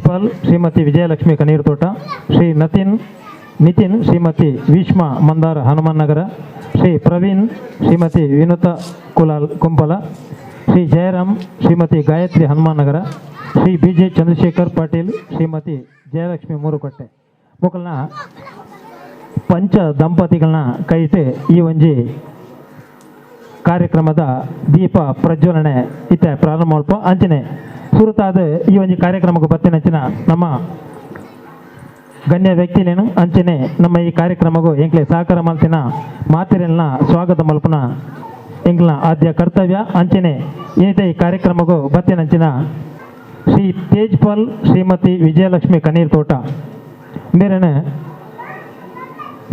ತೇಜ್ಪಾಲ್ ಶ್ರೀಮತಿ ವಿಜಯಲಕ್ಷ್ಮಿ ಕನೀರ್ತೋಟ, ಶ್ರೀ ನತಿನ್ ನಿತಿನ್ ಶ್ರೀಮತಿ ವೀಷ್ಮ ಮಂದಾರ ಹನುಮಾನ್ ನಗರ, ಶ್ರೀ ಪ್ರವೀಣ್ ಶ್ರೀಮತಿ ವಿನುತಾ ಕುಲಾಲ್ ಕುಂಪಲ, ಶ್ರೀ ಜಯರಾಮ್ ಶ್ರೀಮತಿ ಗಾಯತ್ರಿ ಹನುಮಾನ್ ನಗರ, ಶ್ರೀ ಬಿ ಜೆ ಚಂದ್ರಶೇಖರ್ ಪಾಟೀಲ್ ಶ್ರೀಮತಿ ಜಯಲಕ್ಷ್ಮಿ ಮೂರುಕಟ್ಟೆ ಮೊಕಲ್ನ ಪಂಚ ದಂಪತಿಗಳನ್ನ ಕೈಟೆ ಈ ಒಂಜಿ ಕಾರ್ಯಕ್ರಮದ ದೀಪ ಪ್ರಜ್ವಲನೆ ಇತ್ತೆ ಪ್ರಾರಂಭ ಮಲ್ಪ. ಅಂಚನೆ ಸುರುತಾದ ಈ ಒಂಜಿ ಕಾರ್ಯಕ್ರಮಕ್ಕೆ ಬತ್ತಿನಂಚಿನ ನಮ್ಮ ಗಣ್ಯ ವ್ಯಕ್ತಿಲೇನು ಅಂಚನೆ ನಮ್ಮ ಈ ಕಾರ್ಯಕ್ರಮಗೂ ಎಂಕ್ಲೆ ಸಹಕಾರ ಮಲ್ತಿನ ಮಾತಿರೆಲ್ನ ಸ್ವಾಗತ ಮಲ್ಪನ ಎಂಕ್ಲ ಆದ್ಯ ಕರ್ತವ್ಯ. ಅಂಚನೆ ಏನಿದೆ ಈ ಕಾರ್ಯಕ್ರಮಗೂ ಬತ್ತಿನಂಚಿನ ಶ್ರೀ ತೇಜ್ಪಾಲ್ ಶ್ರೀಮತಿ ವಿಜಯಲಕ್ಷ್ಮಿ ಕನೀರ್ ತೋಟ ಮೇರೆನೆ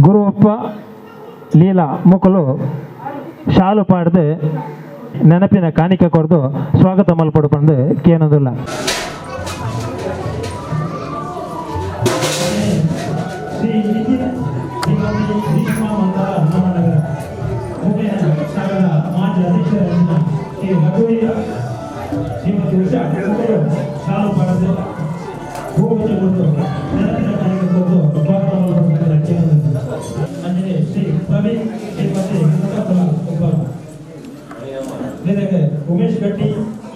ಗುರುವಪ್ಪ ಲೀಲಾ ಮುಕಲು ಶಾಲು ಪಾಡ್ದು ನೆನಪಿನ ಕಾಣಿಕೆ ಕೊಡ್ದು ಸ್ವಾಗತ ಮಲ್ಪಡು ಪಂದು ಕೇನದುಲ್ಲ. ಶ್ರೀ ನಿತಿನ್ ಶ್ರೀಮತಿ ಭೀಷ್ಮ ಮಂದಾರ ಹನುಮನಗರ ಮುಖೇನ ಶಾಲೆಯ ಮಾಜಿ ಅಧ್ಯಕ್ಷರಾದ ಶ್ರೀ ರಘುವೀರ ಶ್ರೀಮತಿ ಉಷಾ ಮುಖರು ಶಾಲು ಪಾಡದು ಹೂಗುಚ್ಛ ಕೊಟ್ಟು ನೆನಪಿನ ಕಾಣಿಕೆ ಕೊಟ್ಟು ಸ್ವಾಗತ ಮಲ್ಪಡು ಪಂದು ಕೇನದುಲ್ಲ. ಅಂಜನೆ ಶ್ರೀ ಪ್ರವೀಣ್ ಶ್ರೀಮತಿ ಮುಖಕುಲ ಉಪ ಮೇರೆಗೆ ಉಮೇಶ್ ಗಟ್ಟಿ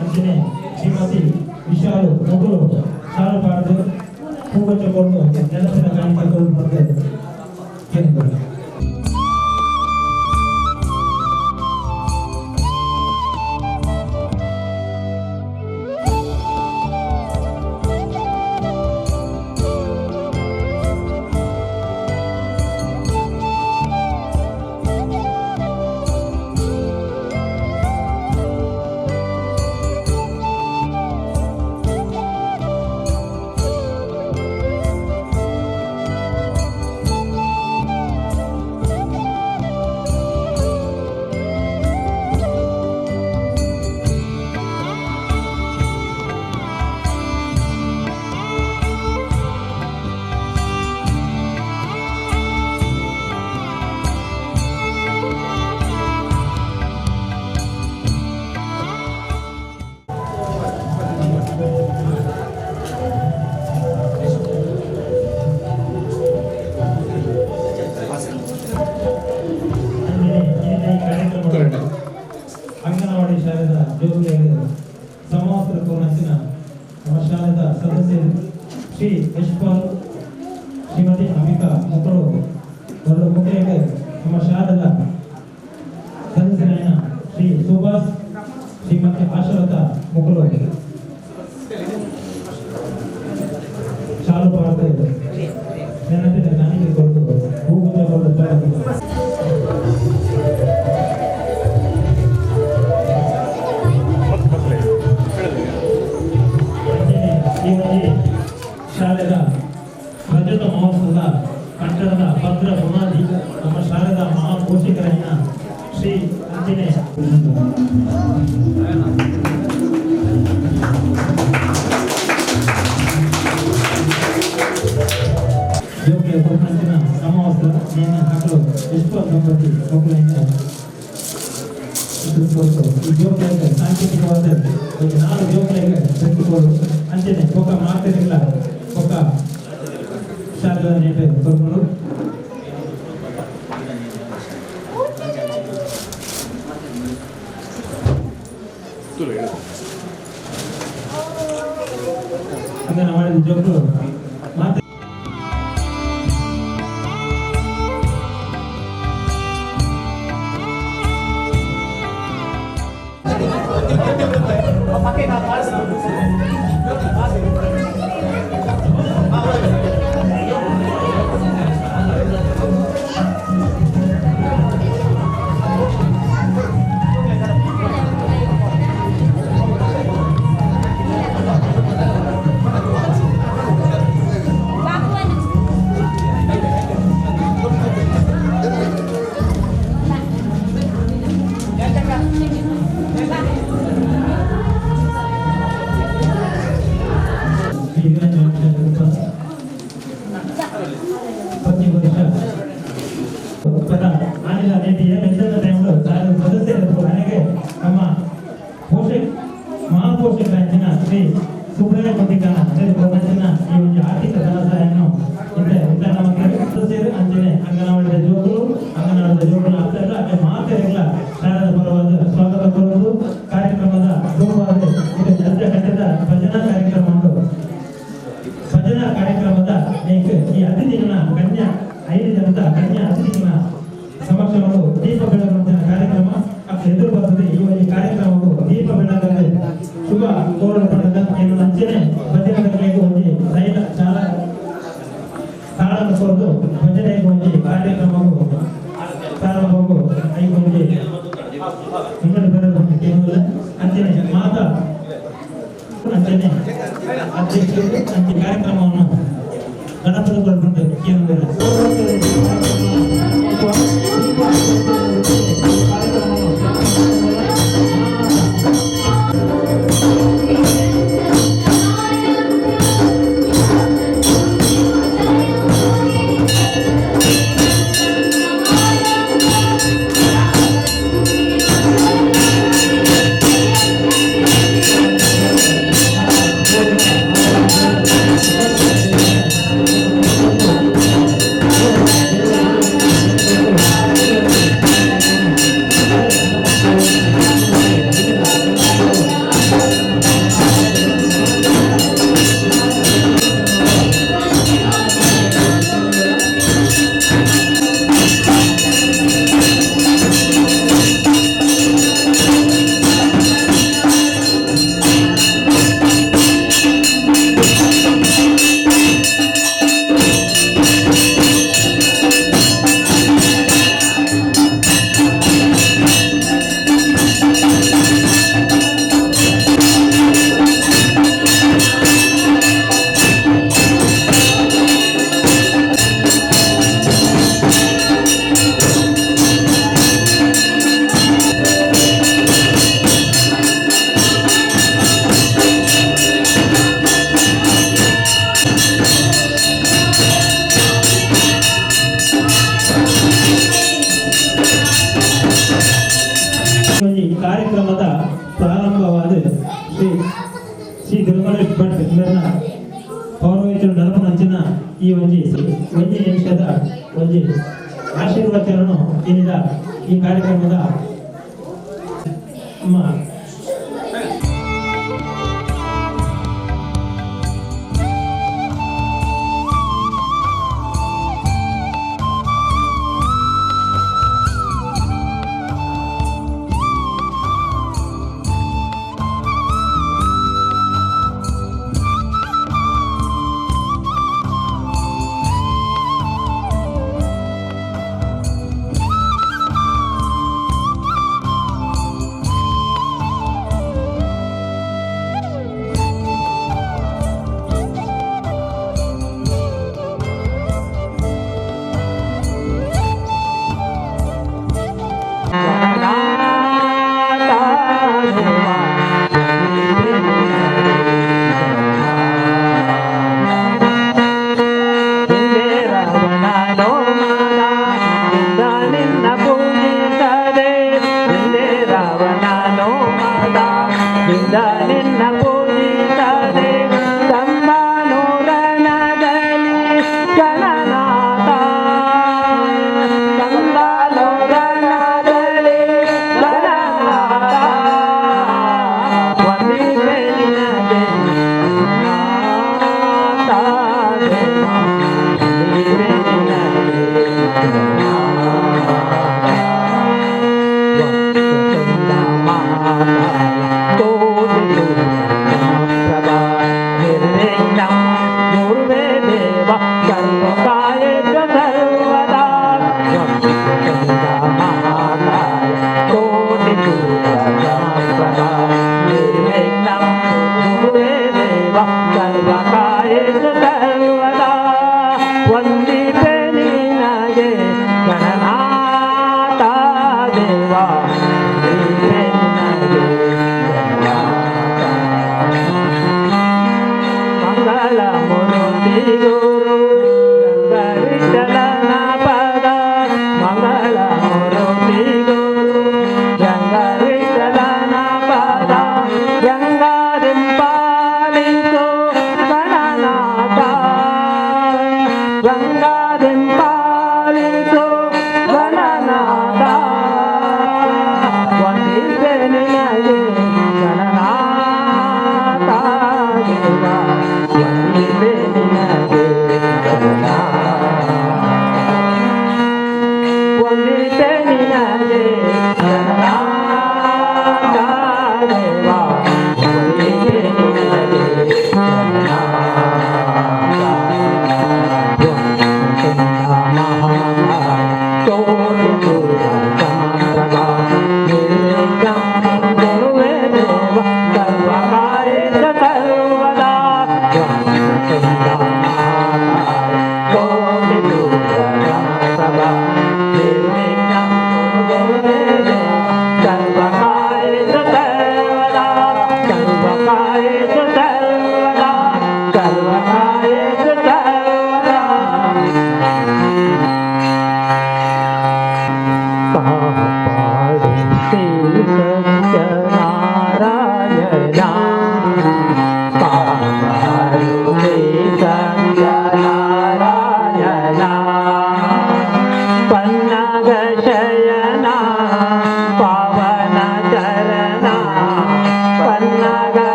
ಅಂಚನೆ ಶ್ರೀಮತಿ ವಿಶಾಲು ಮೊದಲು ಶಾಲು ಪಾಡದು ಹೂಗುಚ್ಛ ಕೊಟ್ಟು ನೆನಪಿನ ಕಾಣಿಕೆ ಕೊಟ್ಟು ಬಂದು ಕೇಳಿದರು. ಅಂಜನೆ ಏನೇ ಈ ಕಾರ್ಯಕ್ರಮದ ಅಂಗನವಾಡಿ ಶಾಲೆದ ಜೋಗುಲೆಗೆ ಸಮವಸ್ತ್ರ ಕೋನಂಚಿನ ನಮ್ಮ ಶಾಲೆದ ಸದಸ್ಯರು ಶ್ರೀ ಯಶ್ಪಾಲ್ ಶ್ರೀಮತಿ ಅಂಬಿಕಾ ಮಕ್ಕಳು ಒಂದು ಮುಖೇನ ನಮ್ಮ ಶಾಲೆದ ಸದಸ್ಯರಾದ ಶ್ರೀ ಸುಭಾಷ್ ಶ್ರೀಮತಿ ಆಶಲತಾ ಮಕ್ಕಳು ಶಾಲು ಪಾಡ್ದು ನೆನಪಿನ ಕಾಣಿಕೆ ಕೊಟ್ಟು ಹೂಗುಚ್ಛ ಕೊಟ್ಟು ಸ್ವಾಗತ. ಅಂಚನೆ ಈ ಒಂಜಿ ಶಾಲೆದ ರಜತ ಮಹೋತ್ಸವದ ಕಟ್ಟಡದ ಭದ್ರ ಬುನಾದಿ ನಮ್ಮ ಶಾಲೆದ ಮಹಾಪೋಷಕರಾದ ಶ್ರೀ ಅಂಚನೆ ಯೋಗ್ಯ ಕೊಪ್ಪಂಚಿನ ಸಮವಸ್ತ್ರ ನೇನ ಹಾಕಲು ಎಷ್ಟೋ ದಂಪತಿ ಮಕ್ಕಳಿಂದ ಈ ಜೋಕ್ಲೆಗ್ ಸಾಂಕೇತಿಕವಾದ ಒಂದು ನಾಲ್ಕು ಜೋಕ್ಲೆಗ್ ಬೆಂಕಿಕೊಡು. ಅಂಚನೆ ಬೊಕ್ಕ ಮಾತೆರೆಗ್ಲ ಬೊಕ್ಕ ಶಾಲೆದ ನೇಟೆ ಕೊರ್ಕೊಂಡು ಅಂಗನವಾಡಿ ಜೋಕ್ಲು ಮಾತೆ. ಶ್ರೀ ವೀರೇಂದ್ರ ಪತ್ನಿ ವರ್ಷ ಪದ ಆನಿಲ ನೀತಿಯ ಮೆಚ್ಚದ ಟೈಮ್ಲು ಶಾಲೆ ಸದಸ್ಯರು ನನಗೆ ನಮ್ಮ ಪೋಷಕ ಮಹಾಪೋಷಕರಾಂಚಿನ ಶ್ರೀ ಸುಬ್ರಹ್ಮಣ್ಯ ಕೊಟ್ಟಿಕಾನ ಈ ಒಂದು ಆರ್ಥಿಕ ಧನ ಸಹಾಯವನ್ನು ವಿತರಣೆ ಮಾಡ್ತಾರೆ. ಸದಸ್ಯರು ಅಂಚನೆ ಅಂಗನವಾಡಿದ ಜೋಕುಲು, ಅಂಗನವಾಡಿದ ಜೋಕುಲು ಅರ್ಥಲ್ಲ ಅದೇ ಮಾತೆರೆಗ್ಲ ಶಾಲೆದ ಪರವಾದ ಸ್ವಾಗತ ಕೋರುವುದು. ಕಾರ್ಯಕ್ರಮದ ರೂಪವಾದ ಇದು ಅರ್ಧ ಭಜನಾ ಕಾರ್ಯಕ್ರಮ ಉಂಟು. ಭಜನಾ ಕಾರ್ಯಕ್ರಮದ ಈ ಅತಿಥಿಗಳ ಕನ್ಯಾ 5 ಜನದ ಕನ್ಯಾ ಅತಿಥಿಗಳ ಸಮಕ್ಷಮರು ದೀಪ ಬೆಳಗುವಂತಹ ಕಾರ್ಯಕ್ರಮ ಎದುರು ಬರ್ತದೆ. ಈ ಒಂದು ಕಾರ್ಯಕ್ರಮವು ದೀಪ ಬೆಳಗಲು ಶುಭ ಕೋರಲ್ಪಟ್ಟದ ಏನು ಅಂಚನೆ ಭಜನೆಗಳಿಗೆ ಒಂದು ರೈಲ ಚಾಲ ತಾಳನ್ನು ಕೋರ್ದು ಭಜನೆಗೆ ಒಂದು ಕಾರ್ಯಕ್ರಮವು ಪ್ರಾರಂಭವು ಐಗೊಂದು ಮುನ್ನಡೆ ಬರಲು ಕೇವಲ ಅಂಚನೆ ಮಾತಾ ಅಂಚನೆ ಅಧ್ಯಕ್ಷರು ಅಂಚೆ ಕಾರ್ಯಕ್ರಮವನ್ನು ಗಣಪತಿಗೊಂಡು ಕೇವಲ ಕಾರ್ಯಕ್ರಮದ ಪ್ರಾರಂಭವಾದ ಶ್ರೀ ಶ್ರೀ ತಿರುಮಲೇಶ್ ಭಟ್ ಇವರನ್ನ ಪೌರೋಹಿತ್ಯ ನಡಪನಂಚಿನ ಈ ಒಂಜಿ ಒಂಜಿ ನಿಮಿಷದ ಒಂಜಿ ಆಶೀರ್ವಚನವನ್ನು ಏನಿದ ಈ ಕಾರ್ಯಕ್ರಮದ ನಮ್ಮ Oh,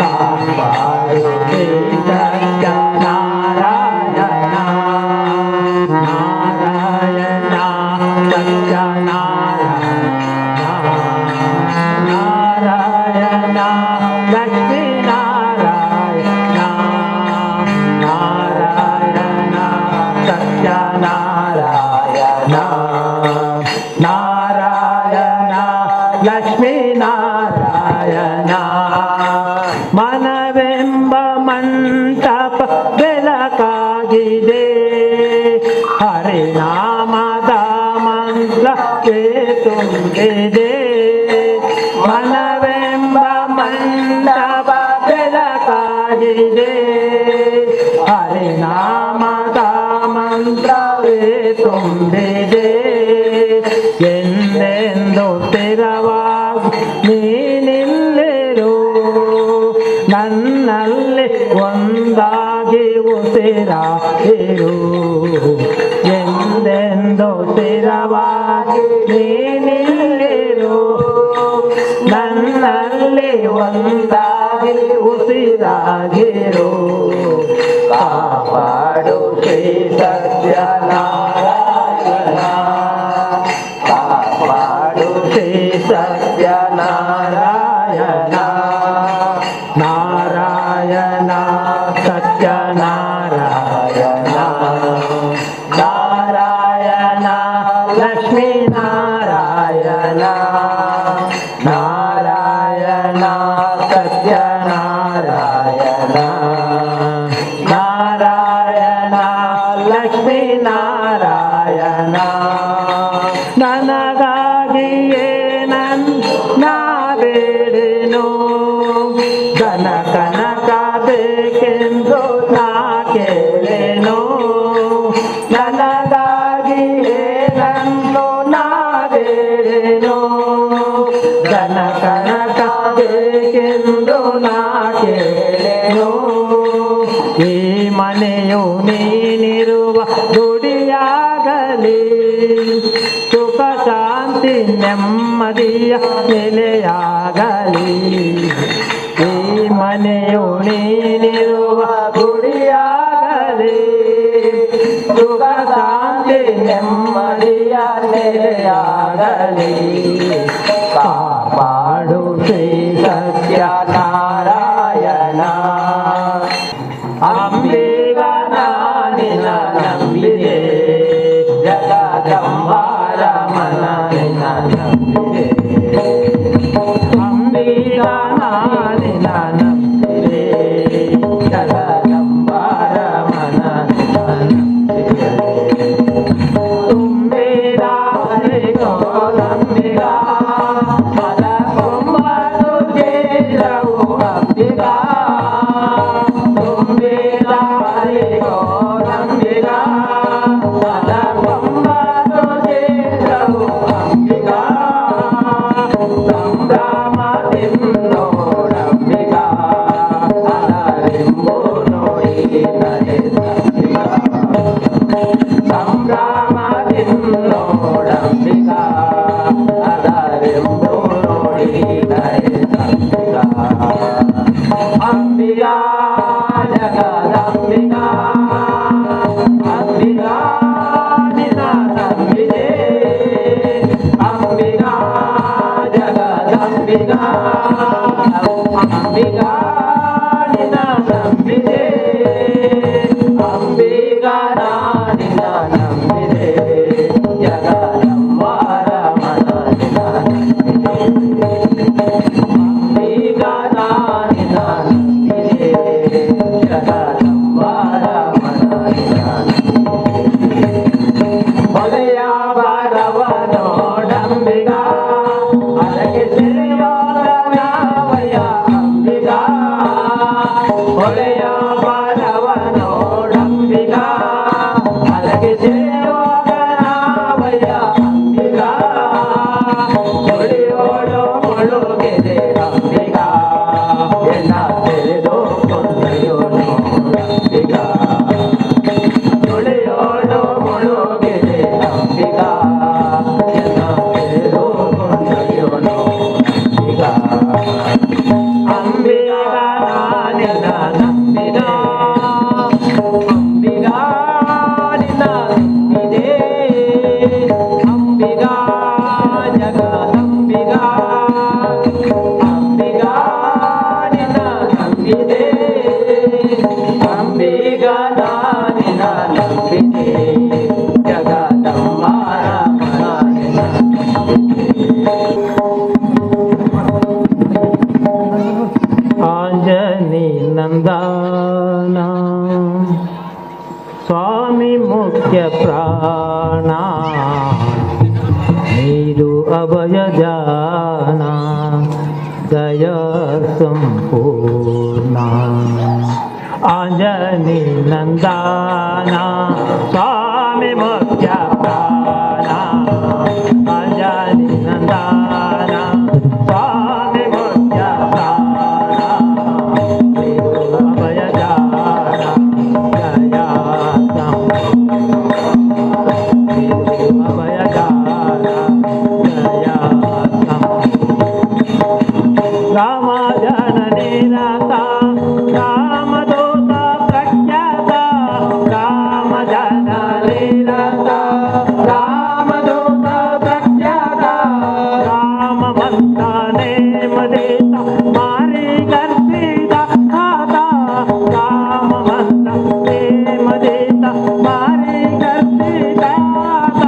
ಕಾಪಾಡು ಶ್ರೀ ಸತ್ಯನಾರಾಯಣ. ನಾರಾಯಣ ಸತ್ಯನಾರಾಯಣ, ನಾರಾಯಣ ಲಕ್ಷ್ಮೀ ನಾರಾಯಣ, ನಾರಾಯಣ ಸತ್ಯನಾರಾಯಣ, ನಾರಾಯಣ ಲಕ್ಷ್ಮೀ ನಾರಾಯಣ. ಮನವೆಂಬ ಮಂಟಪ ಬೆಳಕಾಗಿದೆ, ಹರಿನಾಮದ ಮಂತ್ರವೇ ತುಂಬಿದೆ. ಮನವೆಂಬ ಮಂಟಪ ಬೆಳಕಾಗಿದೆ, ಹರಿನಾಮದ ಮಂತ್ರವೇ ತುಂಬಿದೆ. ಎಂದೆಂದು ಸ್ಥಿರವಾಗಿ ನೀನಿಲ್ಲಿರು, ನನ್ನಲ್ಲಿ ಒಂದಾಗಿ ಉಸಿರಾಗಿರು. ಎಂದೆಂದು ಸ್ಥಿರವಾಗಿ ನೀನಿಲ್ಲಿರು, ನನ್ನಲ್ಲಿ ಒಂದಾಗಿ ಉಸಿರಾಗಿರು. ಕಾಪಾಡು ಶ್ರೀ ಸತ್ಯನಾರಾಯಣ, ಕಾಪಾಡು ಶ್ರೀ ಸತ್ಯನಾರಾಯಣ. ನಾರಾಯಣ ಸತ್ಯನಾರಾಯಣ, ನಾರಾಯಣ ಲಕ್ಷ್ಮೀ ನಾರಾಯಣ, ನಾರಾಯಣ ಸತ್ಯನಾರಾಯಣ, ನಾರಾಯಣ ಲಕ್ಷ್ಮೀ ನಾರಾಯಣ. ನನಗಾಗಿಯೇ ನನ್ನ ಬೇಡೆನು, ಧನ ಕನಕ ಬೇಕೆಂದು ನಾ ಕೇಳೆನು. ನನಗಾಗಿಯೇ ನನ್ನು ನಾ ಬೇಡೆನು, ಧನ ಕನಕ ಬೇಕೆಂದು ನಾ ಕೇಳೆನು. ಈ ಮನೆಯು ನೀನಿರುವ ಗುಡಿಯಾಗಲಿ, ಸುಖ ಶಾಂತಿ ನೆಮ್ಮದಿಯ ನೆಲೆಯಾಗಲಿ. ಈ ಮನೆಯು ನೀನಿರುವ ಗುಡಿಯಾಗಲಿ, ಸುಖ ಶಾಂತಿ ನೆಮ್ಮದಿಯ ನೆಲೆಯಾಗಲಿ. ಕಾಪಾಡು ಶ್ರೀ ಸತ್ಯನಾರಾಯಣ. ಅಂಬಿಗ ನಿನ್ನ ನಂಬಿದೆ, ಜಗದಂಬಾರಮಣ ನಿನ್ನ ನಂಬಿದೆ. ಅಂಬಿಗ ನಿನ್ನ ನಂಬಿದೆ, ಜಗದಂಬಾರಮಣ ನಿನ್ನ ನಂಬಿದೆ. ತುಂಬಿದ ಹರಿಗೋಲಂಬಿಗ, ಮದ ಕೊಂಬನು ಜೇರವು ಅಂಬಿಗ. ತುಂಬಿದ ಹರಿಗೋಲಂಬಿಗ, ಮದ ಕೊಂಬನು ಜೇರವು ಅಂಬಿಗ. ಸಂಭ್ರಮದಿಂದೋಡಂಬಿಗ, ಅಲರಿಂಬು ನೋಡಿ ನಡೆದಂಬಿಗ. ಸಂಭ್ರಮದಿಂದೋಡಂಬಿಗ, ಅದರೆಂಬು ನೋಡಿ ನಡೆದಂಬಿಗ. ಅಂಬಿಗಾ ಜಗದಂಬಿಗಾ, ಅಂಬಿಗಾ ನಿನ್ನ ನಂಬಿದೆ. ಅಂಬಿಗಾ ಜಗದಂಬಿಗಾ, ಅಂಬಿಗಾ ನಿನ್ನ ನಂಬಿದೆ. ಅಂಬಿಗಾ ನಿನ್ನ ನಂಬಿದೆ, ಜಗದಂಬಾರಮಣ ನಿನ್ನ ನಂಬಿದೆ. ಅಂಬಿಗಾ ನಿನ್ನ ನಂಬಿದೆ, ಜಗದಂಬಾರಮಣ ನಿನ್ನ ನಂಬಿದೆ. ಹೊಲೆಯ ಬಾರವ ನೋಡಂಬಿಗ, ಅದಕ್ಕೆ ಸೆಳೆಯೋದನಾವಯ್ಯ ಅಂಬಿಗ. ಹೊಲೆಯ ಬಾರವ ನೋಡಂಬಿಗ, ಅದಕ್ಕೆ ಸೆಳೆಯೋದನಾವಯ್ಯ ಅಂಬಿಗ. ಹೊಳೆಯೋಳು ಮುಳುಗಿದೆ ಅಂಬಿಗ, ಎನ್ನ ಸೆಳೆದು ಕೊಂಡೊಯ್ಯೋ ನೋಡಂಬಿಗ. ತುಳಿಯೋಳು ಮುಳುಗಿದೆ ಅಂಬಿಗ, ಎನ್ನ ಸೆಳೆದು ಕೊಂಡೊಯ್ಯೋ ನೋಡಂಬಿಗ. ಅಂಬಿಗ ನಿನ್ನ ನಂಬಿದೆ, ಅಂಬಿಗಾ ನಿನ್ನ ನಂಬಿದೆ, ಅಂಬಿಗಾ ಜಗದಂಬಿಗಾ, ಅಂಬಿಗಾ ನಿನ್ನ ನಂಬಿದೆ, ಅಂಬಿಗಾ ನಿನ್ನ ನಂಬಿದೆ, ಜಗದಂಬ ರಾಮನ ನಿನ್ನ ನಂಬಿದೆ. ಆಂಜನಿ ನಂದನ ಸ್ವಾಮಿ ಮುಖ್ಯ ಪ್ರಾಣ, ನೀರು ಅಭಯ ಜಾನ, ದಯ ಸಂಪೂರ್ಣ. ಆಂಜನಿ ನಂದನ ಸ್ವಾಮಿ ಮುಖ್ಯ ಪ್ರಾಣ, ಆಂಜನಿ ನಂದನ ಸ್ವಾಮಿ ಮುಖ್ಯ ಪ್ರಾಣ, ನೀರು ಅಭಯ ಜಾನ, ದಯ ಅಭಯ ಜಾನ, ದಯ. ರಾಮ ಜನನಿ ರಥ, ರಾಮದೂತ ಪ್ರಖ್ಯಾತ, ರಾಮ ಜನನಿ ರಥ, ರಾಮದೂತ ಪ್ರಖ್ಯಾತ, ರಾಮ ಮಂತ್ರ ನೇಮದೇತ, ಮಾರಿ ಗರ್ಭಿತ ಹಾತ, ರಾಮ ಮಂತ್ರ ನೇಮದೇತ, ಮಾರಿ ಗರ್ಭಿತ ಹಾತ,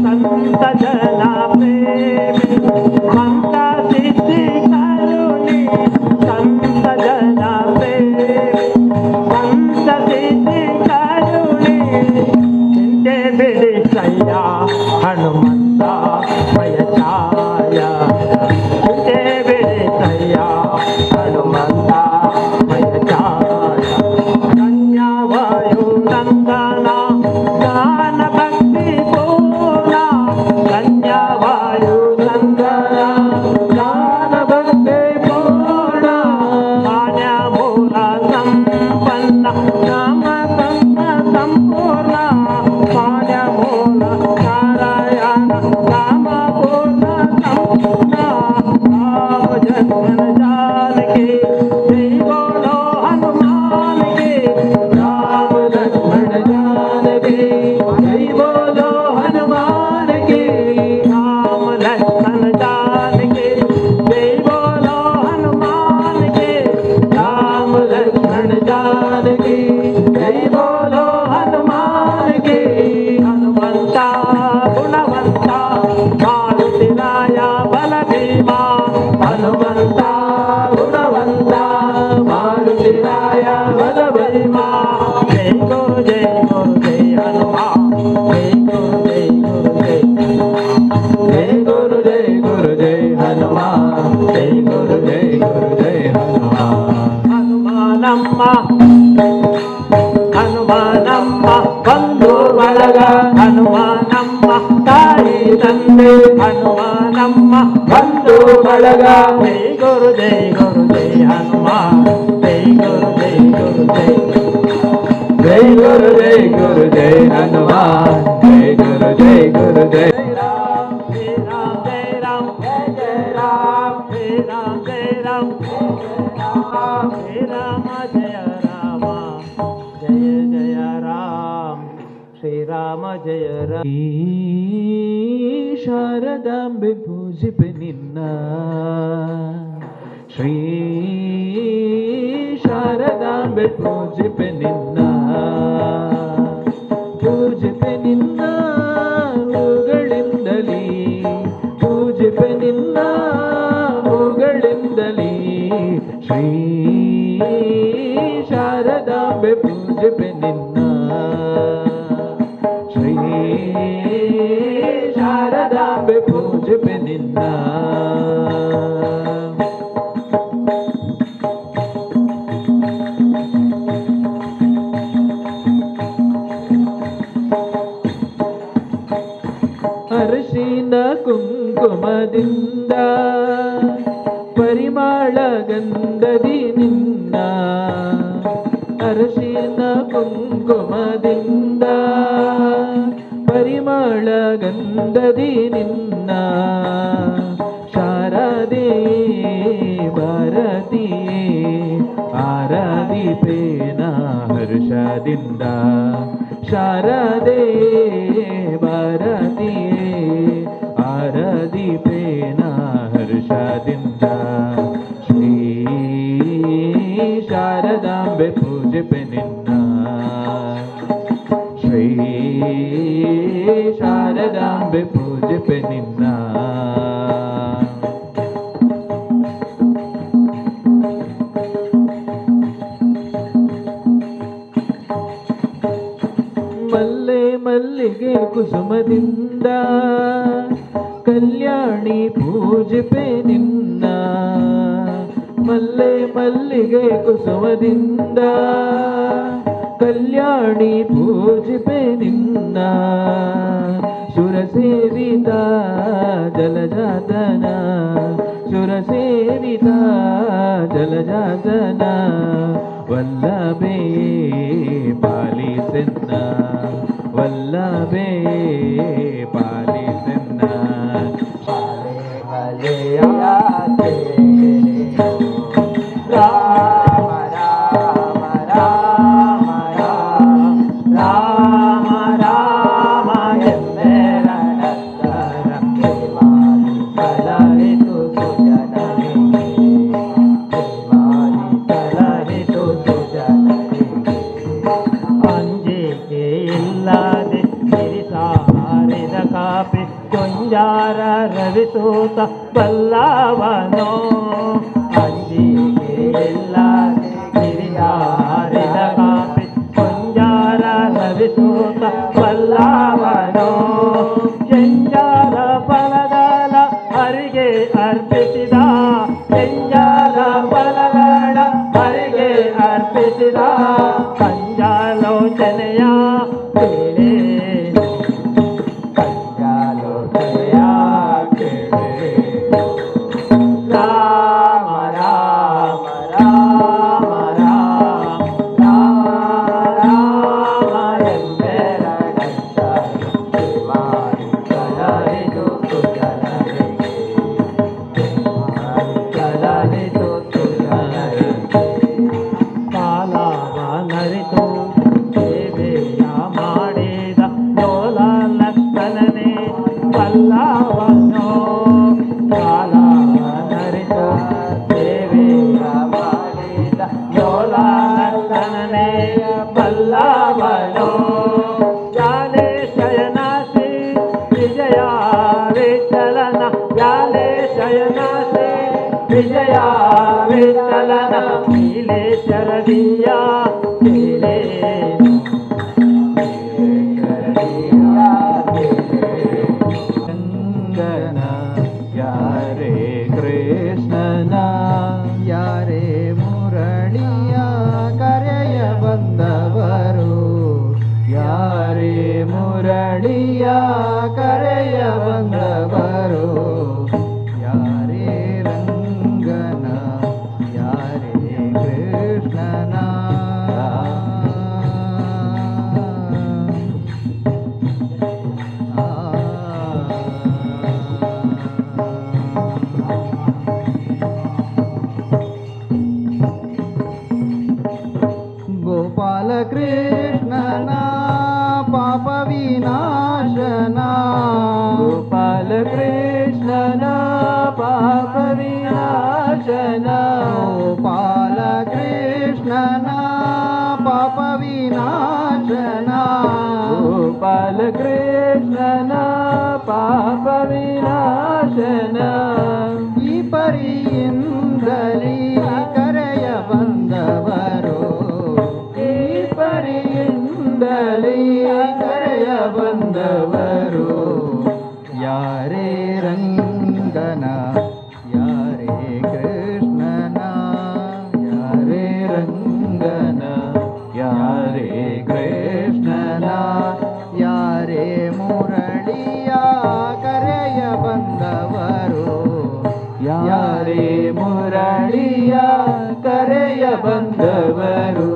ಸಂತ ಜನ ಪ್ರೇಮಿ, ಮಂತ್ರ ಸಿದ್ಧಿ ಕರುಣಿ, ಸಂತ ಜನ ಪ್ರೇಮಿ, ಮಂತ್ರ ಸಿದ್ಧಿ ಕರುಣಿ, ಚಿಂತೆ ಬಿಡಿಸಯ್ಯ ಹನುಮಂತ ಭಯ ಛಾಯ, ಚಿಂತೆ ಬಿಡಿಸಯ್ಯ ಹನುಮಂತ ಭಯ ಛಾಯ. ಕನ್ಯಾವಾಯು ನಂದನ, ಜ್ಞಾನ ಭಕ್ತಿ ಪೂರ್ಣ, ಕನ್ಯಾವಾಯು ನಂದನ, ಜ್ಞಾನ ಭಕ್ತಿ ಪೂರ್ಣ, ಮಾನ್ಯ ಮೂಲ ಸಂಪನ್ನ, ನಾಮ ಸಂತ ಸಂಪೂರ್ಣ, ಮಾನ್ಯ ಮೂಲ ನಾರಾಯಣ, ರಾಮ ಪೂರ್ಣ ಸಂಪೂರ್ಣ. ರಾಮ ಜನ್ಮನ ಜಾನಕಿ, ಜೈ ಬೋಲೋ ಹನುಮಾನ್ ಕಿ. ರಾಮ ಲಕ್ಷ್ಮಣ ಜಾನಕಿ, ಜೈ ಬೋಲೋ ಹನುಮಾನ್ ಕಿ. ರಾಮ ಲಕ್ಷ್ಮಣ ಜಾನಕಿ, ಜೈ ಬೋಲೋ ಹನುಮಾನ್ ಕಿ. ರಾಮ ಲಕ್ಷ್ಮಣ ಜಾನಕಿ, ಜೈ ಬೋಲೋ ಹನುಮಾನ್ ಕಿ. ಹನುಮಂತ ಗುಣವಂತ, ಮಾರುತಿ ರಾಯ ಬಲ ಭೀಮ, ಹನುಮಂತ ಗುಣವಂತ, ಮಾರುತಿ ರಾಯ ಬಲ ಭೀಮ. ಜೈ ಗುರು ಜೈ ಗುರು ಜೈ ಹನುಮಾನ್, ಜೈ ಗುರು ಜೈ ಗುರು ಜೈ, ಜೈ ಗುರು ಜೈ ಗುರು ಜೈ ಹನುಮಾನ್, ಜೈ ಗುರು ಜೈ ಗುರು ಜೈ ಹನುಮಾನ್. ಹನುಮಾನಮ್ಮ ಹನುಮಾನಮ್ಮ ಬಂಧು ಬಳಗ, ಹನುಮಾನಮ್ಮ ತಾಯಿ ತಂದೆ, ಹನುಮಾನಮ್ಮ ಬಂಧು ಬಳಗ. ಜೈ ಗುರು ಜೈ ಗುರು ಜೈ ಹನುಮಾನ್, ಜೈ ಗುರು ಜೈ ಗುರು ಜೈ, ಜೈ ಗುರು ಜೈ ಗುರು ಜೈ ಹನುಮಾನ್, ಜೈ ಗುರು ಜೈ ಗುರು ಜೈ ರಾಮ್. ಜೈ ರಾಮ್ ಜೈ ರಾಮ್ ಜೈ ಜೈ ರಾಮ್. ಜೈ ರಾಮ್ ಜೈ ರಾಮ್ ಜೈ ರಾಮ ಜಯ ರಾಮ ಜಯ ಜಯ ರಾಮ್, ಶ್ರೀರಾಮ ಜಯ ರಾಮ. ಶಾರದಾಂಬೆ ಪೂಜಿಪೆ ನಿನ್ನ, ಶ್ರೀ ಶಾರದಾಂಬೆ ಪೂಜಿಪೆ ನಿನ್ನ, ಪೂಜಿಪೆ ನಿನ್ನ ಹೂಗಳಿಂದಲೀ, ಪೂಜಿಪೆ ನಿನ್ನ ಹೂಗಳಿಂದಲೀ, ಶ್ರೀ ಶಾರದಾಂಬೆ ಪೂಜಿಪೆ ನಿನ್ನ, ಶ್ರೀ ಶಾರದಾಂಬೆ ಪೂಜಿಪೆ ನಿನ್ನ. ಅರಿಶಿನ ಕುಂಕುಮದಿಂದ ಪರಿಮಳ ಗಂಧದಿ ನಿನ್ನ, ಅರಿಶಿನ ಕುಂಕುಮದಿಂದ ಪರಿಮಳ ಗಂಧದಿ ನಿನ್ನ, ಶಾರದೆ ಭಾರತಿ ಆರ ಹರ್ಷದಿಂದ. ಶಾರದೆ ಭಾರತಿಯೇ ಆರಾಧಿಪೇನ ಹರ್ಷದಿಂದ. ಶ್ರೀ ಶಾರದಾಂಬೆ ಪೂಜಿಪೆ ನಿನ್ನ. ಶ್ರೀ ಶಾರದಾಂಬೆ ಪೂಜಿಪೆ ನಿನ್ನ. ಮಲ್ಲೆ ಮಲ್ಲಿಗೆ ಕುಸುಮದಿಂದ ಕಲ್ಯಾಣಿ ಪೂಜಿಪೆ ನಿನ್ನ. ಮಲ್ಲೆ ಮಲ್ಲಿಗೆ ಕುಸುಮದಿಂದ ಕಲ್ಯಾಣಿ ಪೂಜಿಪೆ ನಿನ್ನ. ಸುರಸೇವಿತ ಜಲಜಾತನ, ಸುರಸೇವಿತ ಜಲಜಾತನ, ವಲ್ಲಭೇ ಪಾಲಿಸೆನ್ನ, ವಲ್ಲಭೇ ಪಾಲಿಸೆನ್ನ. ರಾಮ ರಾಮ ರಾಮ ರಾಮ ರಾಮ ರಾಮ ಎಂಬೆರಡಕ್ಷರ ಪ್ರೇಮಾದಿ ಸಲಹಿತು ಸುಜನರಿಗೆ, ಪ್ರೇಮಾದಿ ಸಲಹಿತು ಸುಜನರಿಗೆ. ಅಂಜಿಕೆ ಇಲ್ಲದೆ ಗಿರಿಸಾರಿದ ಕಾಪಿ ಕುಂಜಾರ ರವಿಸೂತ ಬಲ್ಲವನೋ. ಅಂಜಿಕೆ ಇಲ್ಲದೆ ಗಿರಿಸಾರಿದ ಕಾಪಿ ಕುಂಜಾರ ರವಿಸೂತ ಬಲ್ಲವನೋ. ಚೆಂಜಾರ ಫಲಗಳ ಹರಿಗೆ ಅರ್ಪಿಸಿದ, ಚೆಂಜಾರ ಫಲಗಳ ಹರಿಗೆ ಅರ್ಪಿಸಿದ, ಕಂಜಾಲೋಚನೆಯ ಕೇಳೇನು, ಕಂಜಾಲೋಚನೆಯ ಕೇಳೇನು. ರಾಮ ರಾಮ ರಾಮ ರಾಮ ರಾಮ ರಾಮ ಎಂಬೆರಡಕ್ಷರ ಪ್ರೇಮಾದಿ ಸಲಹಿತು ಸುಜನರಿಗೆ, ಪ್ರೇಮಾದಿ ಸಲಹಿತು ಸುಜನರಿಗೆ. ಕಾಲವನರಿತು ಸೇವೆಯ ಮಾಡಿದ ಲೋಲ ಲಕ್ಷ್ಮಣನೇ ಬಲ್ಲವನೋ. ಕಾಲವನರಿತು ಸೇವೆಯ ಮಾಡಿದ ಲೋಲ ಲಕ್ಷ್ಮಣನೇ ಬಲ್ಲವನೋ. ಜಾಲೆ ಶಯನಾಸಿ ವಿಜಯ ವಿಠಲನ, ಜಾಲೆ ಶಯನಾಸಿ ವಿಜಯ ವಿಠಲನ, ನೀಲೇಶ್ವರದಿಯ ಕೇಳೇನು. ರಂಗನ ಯಾರೇ ಕೃಷ್ಣನ, ಯಾರೇ ಮುರಳಿಯ ಕರೆಯ ಬಂದವರು, ಯಾರೇ ಮುರಳಿಯ ಕರೆಯ ಬಂದವರು, ಯಾರೇ ರಂಗನ ಯಾರೇ ಕೃಷ್ಣನ. ಗೋಪಾಲ ಕೃಷ್ಣನ ಪಾಪ ವಿನಾಶನ, ಗೋಪಾಲ ಕೃಷ್ಣನ ಪಾಪ ವಿನಾಶನ, ಗೋಪಾಲ ಕೃಷ್ಣನ ಪಾಪ ವಿನಾಶನ, ಗೋಪಾಲ ಕೃಷ್ಣನ ಪಾಪ ವಿನಾಶನ. ಈ ಪರಿಯಿಂದಲೇ ಕರೆಯ ಬಂದವರು, ಈ ಪರಿಯಿಂದಲೇ ಕರೆಯ ಬಂದವರು, ಯಾರೇ ರಂಗನ ಯಾರೇ ಕೃಷ್ಣನ, ಯಾರೇ ರಂಗನ ಯಾರೇ ಕೃಷ್ಣನ, ಯಾರೇ ಮುರಳಿಯ ಕರೆಯ ಬಂದವರು, ಯಾರೇ ಮುರಳಿಯ ಕರೆಯ ಬಂದವರು.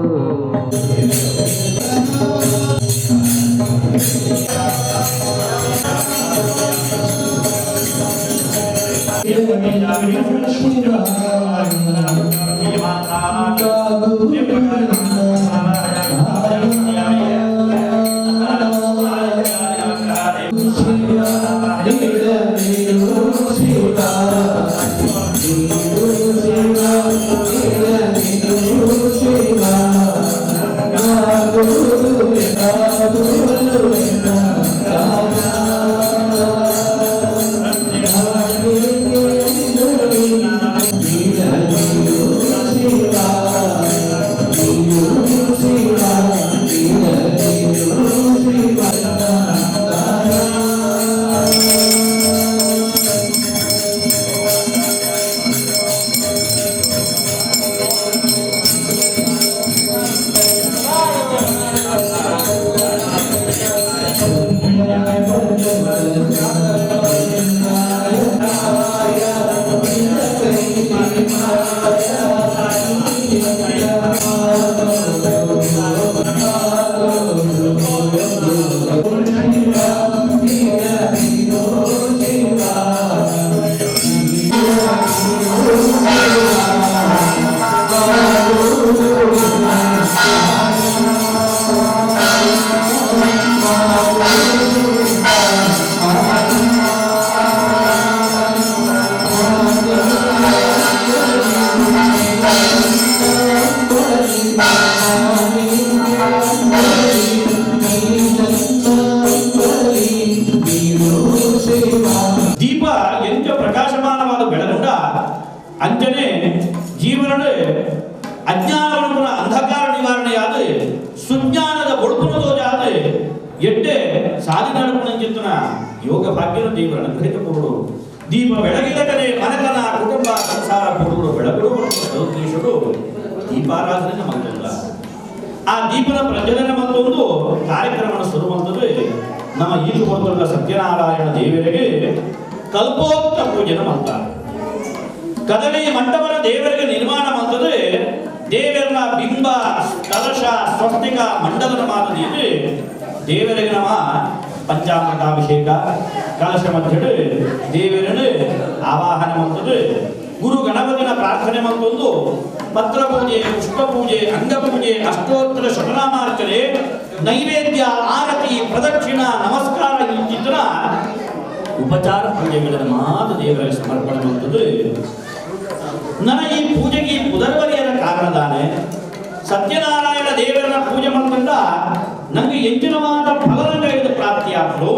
ದೀಪ ಎಂಚ ಪ್ರಕಾಶಮಾನವಾದ ಬೆಳಗುಂಡ ಅಂಚನೆ ಜೀವನದ ಅಜ್ಞಾನವನ್ನು ಅಂಧಕಾರ ನಿವಾರಣೆಯಾದ ಸುಜ್ಞಾನದ ಬೊಳುಪುನ ತೋಜಾದ ಎಡ್ಡೆ ಸಾಧಿ ನಡಪುನಂಚಿತ್ತನ ಯೋಗ ಭಾಗ್ಯನ ದೇವರ ಅನುಗ್ರಹಿತ ಪೂರ್ಣರು ದೀಪ ಬೆಳಗಿದಕನೆ ಮನಕನ ಕುಟುಂಬ ಸಂಸಾರ ಪೂರ್ಣರು ಬೆಳಗುಡು ಸದುದ್ದೇಶರು ದೀಪಾರಾಧನೆ ಮತ್ತೊಂದ ಆ ದೀಪದ ಪ್ರಜ್ವಲನೆ ಮತ್ತೊಂದು ಕಾರ್ಯಕ್ರಮವನ್ನು ಶುರು ಮಾಡ್ತದೆ. ನಮ್ಮ ಈಜು ಕೊಡ್ತಕ್ಕ ಸತ್ಯನಾರಾಯಣ ದೇವರಿಗೆ ಕಲ್ಪೋಕ್ತ ಪೂಜೆನ ಮಾಡ್ತಾರೆ. ಕದಳಿ ಮಂಟಪದ ದೇವರಿಗೆ ನಿರ್ಮಾಣ ಮಾಡ್ತದೆ. ದೇವರ ಬಿಂಬ ಕಲಶ ಸ್ವಸ್ತಿಕ ಮಂಡಲದ ಮಾತದಿದೆ. ದೇವರಿಗೆ ನಮ್ಮ ಪಂಚಾಮೃತಾಭಿಷೇಕ ಕಲಶ ಮಧ್ಯೆ ದೇವರನ್ನು ಆವಾಹನೆ ಮಾಡ್ತದೆ. ಗುರು ಗಣಪತಿನ ಪ್ರಾರ್ಥನೆ ಮತ್ತೊಂದು ಪತ್ರ ಪೂಜೆ, ಪುಷ್ಪ ಪೂಜೆ, ಅಂಗಪೂಜೆ, ಅಷ್ಟೋತ್ತರ ಶತನಾಮಾರ್ಚನೆ, ನೈವೇದ್ಯ, ಆರತಿ, ಪ್ರದಕ್ಷಿಣ, ನಮಸ್ಕಾರ ಇಂಚಿತರ ಉಪಚಾರ ಪೂಜೆಗಳನ್ನು ಮಾತ್ರ ದೇವರಿಗೆ ಸಮರ್ಪಣೆ ಮಾಡ್ತದೆ. ನನ್ನ ಈ ಪೂಜೆಗೆ ಪುನರ್ವರಿಯರ ಕಾರಣದಾನೆ ಸತ್ಯನಾರಾಯಣ ದೇವರನ್ನ ಪೂಜೆ ಮಾಡ್ಕೊಂಡ ನಂಗೆ ಎಂಚಿನವಾದ ಫಲರಂಗ ಪ್ರಾಪ್ತಿಯಾಗಲು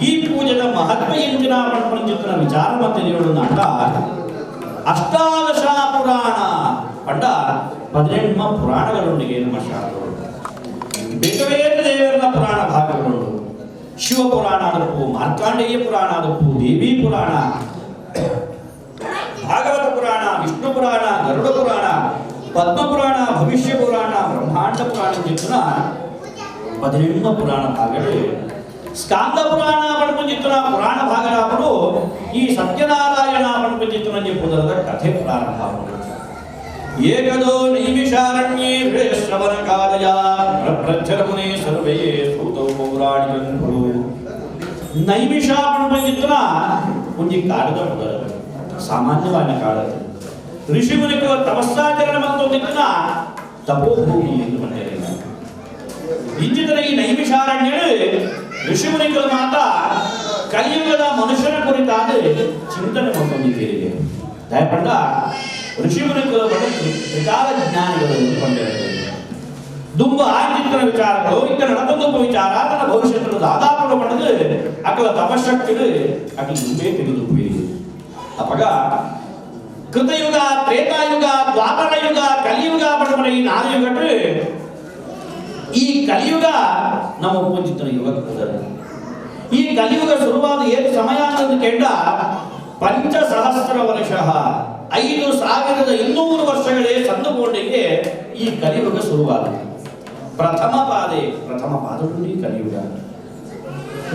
ಈ ಪೂಜೆದ ಮಹತ್ವ ಎಂಚಿನ ಪಂಚಿತನ ವಿಚಾರ ಮತ್ತೆ ಹೇಳುವುದಾಟ ಅಷ್ಟಾದಶ ಪುರಾಣ ಪಂಡ 18 ಪುರಾಣಗಳೊಂದಿಗೆ ನಮ್ಮ ಶಾಸ್ತ್ರಗಳು ಬೇರೆ ಬೇರೆ ದೇವರನ್ನ ಪುರಾಣ ಭಾಗಗಳು ಶಿವಪುರಾಣ ಆದಪ್ಪು, ಮಾರ್ಕಾಂಡೇಯ ಪುರಾಣ ಆದಪ್ಪು, ದೇವಿ ಪುರಾಣ, ಭಾಗವತ ಪುರಾಣ, ವಿಷ್ಣು ಪುರಾಣ, ಗರುಡ ಪುರಾಣ, ಪದ್ಮ ಪುರಾಣ, ಭವಿಷ್ಯ ಪುರಾಣ, ಬ್ರಹ್ಮಾಂಡ ಪುರಾಣ ಚಿತ್ರನ 18 ಪುರಾಣ ಭಾಗಗಳು. ಸ್ಕಾಂದ ಪುರಾಣ ಪಣಪುಂಜಿತನ ಪುರಾಣ ಭಾಗರಾಪರು ಈ ಸತ್ಯನಾರಾಯಣ ಪಣಪುಂಜಿತನ ಪುನರದ ಕಥೆ ಪ್ರಾರಂಭ. ಏಕದೋ ನೈಮಿಷಾರಣ್ಯೇ ಶ್ರವಣ ಕಾಲಯ ಪ್ರಚ್ಛರ ಮುನಿ ಸರ್ವೇ ಸೂತೌ ಪೌರಾಣಿಕಂಗಳು. ನೈಮಿಷ ಪಣಪುಂಜಿತನ ಒಂಜಿ ಕಾಡದ ಪುನರ ಸಾಮಾನ್ಯವಾದ ಕಾಡದ ಋಷಿ ಮುನಿಗಳ ತಪಸ್ಸಾಚರಣೆ ಮತ್ತೊಂದಿನ ತಪೋಭೂಮಿ ಎಂದು ಬಂದರೆ ಇಂಚಿತರ ಈ ನೈಮಿಷಾರಣ್ಯ ಋಷಿಮುನಿಗಳ ಮಾತ ಕಲಿಯುಗದ ಮನುಷ್ಯನ ಕುರಿತಾದ ಚಿಂತನೆ ಮತ್ತೊಂದಿದ್ದೀರಿ. ದಯಪಂಡ ಋಷಿಮುನಿಗಳ ತ್ರಿಕಾಲ ಜ್ಞಾನಿಗಳು ಎಂದು ದುಂಬ ಆಗಿದ್ದನ ವಿಚಾರಗಳು ಇತ್ತ ನಡಕೊಂದೊಬ್ಬ ವಿಚಾರ ತನ್ನ ಭವಿಷ್ಯದಲ್ಲಿ ದಾದಾಪುರ ಪಡೆದು ಅಕಲ ತಪಶಕ್ತಿಗಳು ಅಕಲ ದುಂಬೇ ತೆಗೆದು ಅಪಗ ಕೃತಯುಗ, ತ್ರೇತಾಯುಗ, ದ್ವಾಪರಯುಗ, ಕಲಿಯುಗ ಪಡಪಡ ಈ ನಾಲ್ಕು ಯುಗಟ್ಟು ಈ ಕಲಿಯುಗ ನಮ್ಮ ಪೂಜಿತನ ಯುಗ. ಈ ಕಲಿಯುಗ ಶುರುವಾದ ಏನು ಸಮಯ ಅಂತ ಕೇಳ 5 ಸಹಸ್ರ ವರ್ಷ 5200 ವರ್ಷಗಳೇ ಸಂದುಕೊಂಡಿಗೆ ಈ ಕಲಿಯುಗ ಶುರುವಾದ ಪ್ರಥಮ ಪಾದೆ ಪ್ರಥಮ ಪಾದವು ಈ ಕಲಿಯುಗ.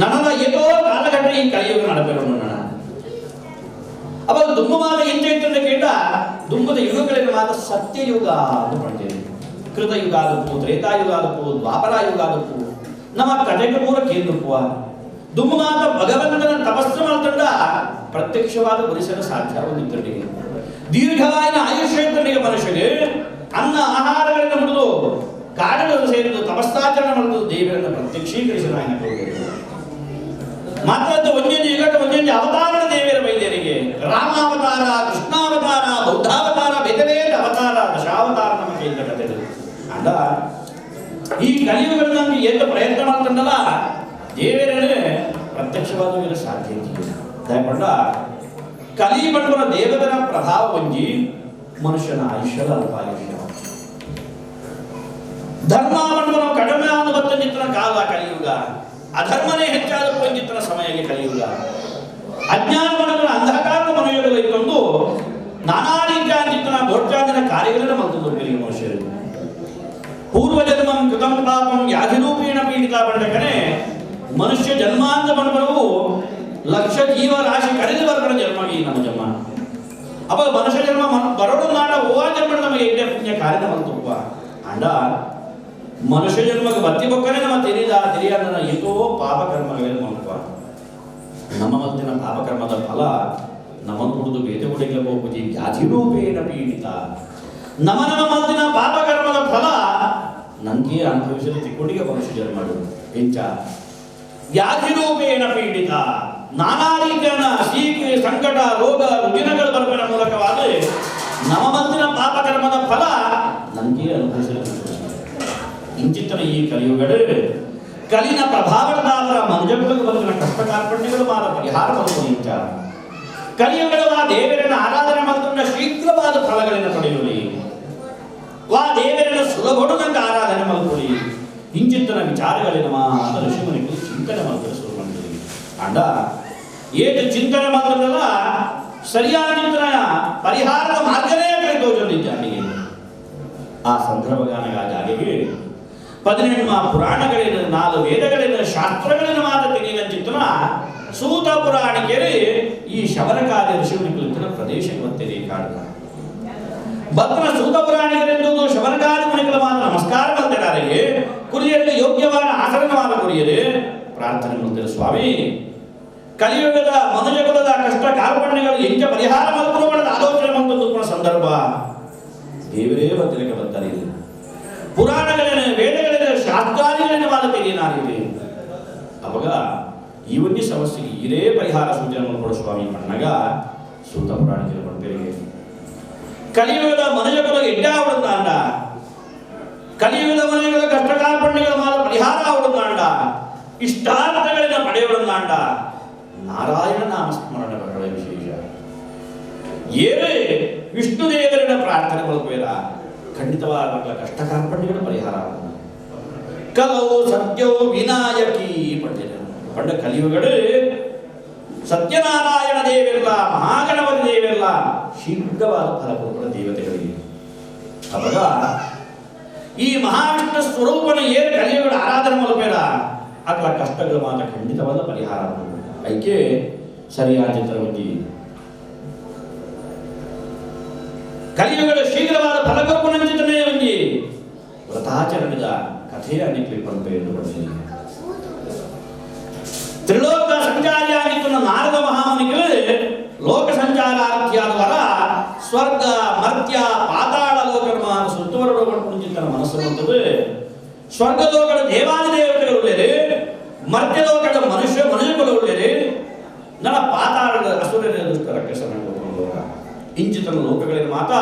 ನನನ ಏತೋ ಕಾಲಘಟ್ಟ ಈ ಕಲಿಯುಗ ನಡಪೆರು ನನ್ನ ಅವಾಗ ದುಂಬುಮಾದ ಎಂಚ ಕೇಳ ದುಂಬದ ಯುಗಗಳಿಗೆ ಮಾತ್ರ ಸತ್ಯಯುಗ ಅಂತ ಪಡ್ತೇವೆ. ಕೃತಯುಗ ಆದಪ್ಪು, ತ್ರೇತಾಯುಗ ಆದಪ್ಪು, ದ್ವಾಪರಾಯುಗ ಆದಪ್ಪು ನಮ್ಮ ಕಥೆಗೆ ಪೂರ ಕೇಂದ್ರಪ್ಪುವ ದುಂಬುಮಾತ ಭಗವಂತನ ತಪಸ್ಸು ಮಾಡ್ತಂಡ ಪ್ರತ್ಯಕ್ಷವಾದ ಬರಿಸಲು ಸಾಧ್ಯ ಒಂದಿತ್ತರಿಗೆ ದೀರ್ಘವಾದ ಆಯುಷ್ಯ ಇತ್ತರಿಗೆ ಮನುಷ್ಯಗೆ ಅನ್ನ ಆಹಾರಗಳನ್ನು ಮುಡಿದು ಕಾಡನ್ನು ಸೇರಿದು ತಪಸ್ಸಾಚರಣೆ ಮಾಡುವುದು ದೇವರನ್ನು ಪ್ರತ್ಯಕ್ಷೀಕರಿಸಲು ಮಾತ್ರ ಒಂದೊಂದು ಯುಗಕ್ಕೆ ಒಂದೊಂದು ಅವತಾರ ದೇವರ ವೈದ್ಯರಿಗೆ ರಾಮಾವತಾರ, ಕೃಷ್ಣಾವತಾರ, ಬೌದ್ಧಾವತಾರ, ಬೇರೆ ಬೇರೆ ಅವತಾರ. ಇಂತ ಕಥೆ ಅಂಡ ಈ ಕಲಿಯುಗಗಳು ನಮ್ಗೆ ಎಂತ ಪ್ರಯತ್ನ ಮಾಡ್ತಂಡಲ್ಲ ದೇವರೇ ಪ್ರತ್ಯಕ್ಷವಾದ ಸಾಧ್ಯ ದಯಪಂಡ ಕಲಿ ಪಂಡುವ ದೇವತರ ಪ್ರಭಾವ ಒಂಜಿ ಮನುಷ್ಯನ ಆಯುಷ್ಯದ ಅಲ್ಪಾಯುಷ್ಯ ಧರ್ಮ ಪಂಡುವ ಕಡಿಮೆ ಆದ ಬತ್ತಂಜಿತ್ತನ ಕಾಲ ಕಲಿಯುಗ ಅಧರ್ಮನೇ ಹೆಚ್ಚಾದ ಪಂಜಿತ್ತನ ಸಮಯಕ್ಕೆ ಕಲಿಯುಗ ಅಜ್ಞಾನ ಪಂಡುವನ ಅಂಧಕಾರದ ಮನುಷ್ಯಗಳು ಇಟ್ಟೊಂದು ನಾನಾ ರೀತಿಯ ಅಂಜಿತ್ತನ ಬೋಡ್ಚಾಂದಿನ ಕಾರ್ಯಗಳನ್ನು ಮಲ್ತದ್ದು ಮನುಷ್ಯರು ಪೂರ್ವಜನ್ಮಂ ಕೃತಂ ಪಾಪಂ ವ್ಯಾಧಿರೂಪೇಣ ಪೀಡಿತ ಪಂಡಕನೆ ಮನುಷ್ಯ ಜನ್ಮಾಂತ ಪಂಡುವವು ಲಕ್ಷ ಜೀವರಾಶಿ ಕರೆದು ಬರ್ಬಡ ಜನ್ಮ ಈ ನಮ್ಮ ಜನ್ಮ ಅಪ್ಪ ಮನುಷ್ಯ ಜನ್ಮ ಬರೋಡು ನಾಡ ಓ ಜನ್ಮ ನಮಗೆ ಎಡ್ಡೆ ಪುಣ್ಯ ಕಾರ್ಯದ ಮಲ್ತುಪ್ಪ ಅಂಡ ಮನುಷ್ಯ ಜನ್ಮಕ್ಕೆ ಬತ್ತಿ ಬೊಕ್ಕನೆ ನಮ್ಮ ತಿಳಿದ ತಿಳಿಯದ ಏತೋ ಪಾಪಕರ್ಮಗಳೇನು ಮಲ್ಪ ನಮ್ಮ ಮತ್ತಿನ ಪಾಪಕರ್ಮದ ಫಲ ನಮ್ಮನ್ನು ಕುಡಿದು ಬೇತೆ ಕುಡಿಗೆ ಹೋಗುದಿ ವ್ಯಾಧಿರೂಪೇಣ ಪೀಡಿತ ನಮ್ಮ ನಮ್ಮ ಮತ್ತಿನ ಪಾಪಕರ್ಮದ ಫಲ ನನಗೆ ಅನುಭವಿಸಲು ತಿಕ್ಕೊಂಡಿಗೆ ಮನುಷ್ಯ ಜನ್ಮ ಎಂಚ ವ್ಯಾಧಿರೂಪೇಣ ಪೀಡಿತ ನಾನಾ ರೀತಿಯ ಸೀಕೆ ಸಂಕಟ ರೋಗ ರುಜಿನಗಳು ಬರುವಿನ ಮೂಲಕವಾದ ನಮ್ಮ ಮತ್ತಿನ ಪಾಪಕರ್ಮದ ಫಲ ನನಗೆ ಅನುಭವಿಸಲು ಇಂಚಿತ್ತನ ಈ ಕಲಿಯುಗಗಳು ಕಲಿನ ಪ್ರಭಾವದಾವರ ಮನುಜಗಳಿಗೆ ಬರುತ್ತಿನ ಕಷ್ಟ ಕಾರ್ಪಣ್ಯಗಳು ಮಾತ್ರ ಪರಿಹಾರ ಇಂಚ ಕಲಿಯುಗಗಳು ಆ ದೇವರನ್ನು ಆರಾಧನೆ ಮಾಡಿಕೊಂಡ ಶೀಘ್ರವಾದ ಫಲಗಳನ್ನು ಪಡೆಯುವಲಿ ವಾ ದೇವರನ್ನು ಸುಲಭೊಡದಂತೆ ಆರಾಧನೆ ಮಾಡಿಕೊಳ್ಳಿ ಇಂಚಿತ್ತನ ವಿಚಾರಗಳಿನ ಮಾತ್ರ ಋಷಿಮುನಿಗಳು ಚಿಂತನೆ ಮಾಡ್ತಾರೆ ಶುರು ಮಾಡಿದ್ವಿ ಅಂಡ ಏತು ಚಿಂತನೆ ಮಾತ್ರಲ್ಲ ಸರಿಯಾದ ಪರಿಹಾರದ ಮಾರ್ಗನೇ ಕರೆದೋಜೊಂದಿದ್ದಾನಿಗೆ ಆ ಸಂದರ್ಭಗಾನಗ ಜಾಗೆಗೆ 18 ಪುರಾಣಗಳಿನ 4 ವೇದಗಳಿನ ಶಾಸ್ತ್ರಗಳಿನ ಮಾತ್ರ ತಿಳಿಯಂಚಿತ್ತನ ಸೂತ ಪುರಾಣಿಕೆರೆ ಈ ಶಬರಕಾದಿ ಋಷಿಮುನಿಗಳು ಪ್ರದೇಶಕ್ಕೆ ಬರ್ತೀರಿ ಕಾಡ್ದ ಭಕ್ತನ ಸೂತ ಪುರಾಣಿಕರೆಂದು ಶಬರಕಾದಿ ಮುನಿಗಳ ಮಾತ್ರ ನಮಸ್ಕಾರ ಮಾಡ್ತಿದ್ದಾರೆ ಕುರಿಯಲ್ಲಿ ಯೋಗ್ಯವಾದ ಆಸನವಾದ ಕುರಿಯರು ಪ್ರಾರ್ಥನೆ ಮಾಡ್ತಾರೆ ಸ್ವಾಮಿ ಕಲಿಯುಗದ ಮನುಜಕುಲದ ಕಷ್ಟ ಕಾರ್ಪಣ್ಯಗಳು ಎಂಚ ಪರಿಹಾರ ಮಲ್ಪುವ ಆಲೋಚನೆ ಮಾಡ್ತಕ್ಕಂಥ ಸಂದರ್ಭ ದೇವರೇ ಬತ್ತಲಿಕ್ಕೆ ಬರ್ತಾರೆ ಪುರಾಣಗಳಿನ ವೇದಗಳಿನ ಶಾಸ್ತ್ರಾದಿಗಳಿನ ವಾದ ತೆಗೆಯನಾಗಿದೆ ಅವಾಗ ಈ ಒಂದು ಸಮಸ್ಯೆಗೆ ಇದೇ ಪರಿಹಾರ ಸೂಚನೆ ಕೊಡು ಸ್ವಾಮಿ ಪಣ್ಣಗ ಸೂತ ಪುರಾಣಿಕರು ಪಡ್ಪೇರಿಗೆ ಕಲಿಯುಗದ ಮನುಜಕುಲ ಎಡ್ಡಾವಡುತ್ತಾಂಡ ಕಲಿಯುಗದ ಮನುಜಗಳ ಕಷ್ಟ ಕಾರ್ಪಣ್ಯಗಳ ಮಾಲ ಪರಿಹಾರ ಆವಡುತ್ತಾಂಡ ಇಷ್ಟಾರ್ಥಗಳಿಂದ ಪಡೆಯುವುದಾಂಡ ನಾರಾಯಣ ನಾಮಸ್ಮರಣೆ ಬಹಳ ವಿಶೇಷ ಏನೇ ವಿಷ್ಣು ದೇವರನ್ನ ಪ್ರಾರ್ಥನೆ ಮಲ್ಪೇರ ಖಂಡಿತವಾದ ಕಷ್ಟ ಕಾರ್ಪಣ್ಯಗಳ ಪರಿಹಾರ ಕಲವು ಸತ್ಯೋ ವಿನಾಯಕಿ ಪಂಡಿತ ಪಂಡ ಕಲಿಯುಗಗಳು ಸತ್ಯನಾರಾಯಣ ದೇವಿರಲ್ಲ ಮಹಾಗಣಪತಿ ದೇವಿರಲ್ಲ ಶೀಘ್ರವಾದ ಫಲ ಕೊಡುವ ದೇವತೆಗಳಿಗೆ ಅವಾಗ ಈ ಮಹಾವಿಷ್ಣು ಸ್ವರೂಪನ ಏನು ಕಲಿಯುಗಗಳ ಆರಾಧನೆ ಮಲ್ಪೇರ ಅಥವಾ ಕಷ್ಟಗಳ ಮಾತ್ರ ಖಂಡಿತವಾದ ಪರಿಹಾರ ಐಕೆ ಸರಿಯಾದ ಚಿತ್ರವತಿ ಕಲಿಯುಗಗಳ ಶೀಘ್ರವಾದ ಫಲಕೊಪ್ಪನಂಚಿತನೇ ಒಂಜಿ ವ್ರತಾಚರಣೆದ ಕಥೆಯ ನಿಕ್ಲಿ ಪಂಪೆಯನ್ನು ಪಡೆದಿದೆ ತ್ರಿಲೋಕ ಸಂಚಾರಿಯಾಗಿತ್ತು ನಾರದ ಮಹಾಮುನಿಗಳು ಲೋಕ ಸಂಚಾರಾರ್ಥಿಯಾದವರ ಸ್ವರ್ಗ ಮರ್ತ್ಯ ಪಾತಾಳ ಲೋಕರ್ಮ ಸುತ್ತುವರೆಡುವಂಚಿತನ ಮನಸ್ಸು ಬಂತದೆ ಸ್ವರ್ಗಲೋಕದ ದೇವಾದಿ ದೇವತೆಗಳು ಉಳ್ಳೇರಿ ಮರ್ತ್ಯಲೋಕದ ಮನುಷ್ಯ ಮನುಷ್ಯಗಳು ಉಳ್ಳೇರಿ ನನ್ನ ಪಾತಾಳದ ಅಸುರರ ದುಷ್ಟ ರಕ್ಷಣೆ ಲೋಕ ಇಂಚಿತನ ಲೋಕಗಳಿನ ಮಾತ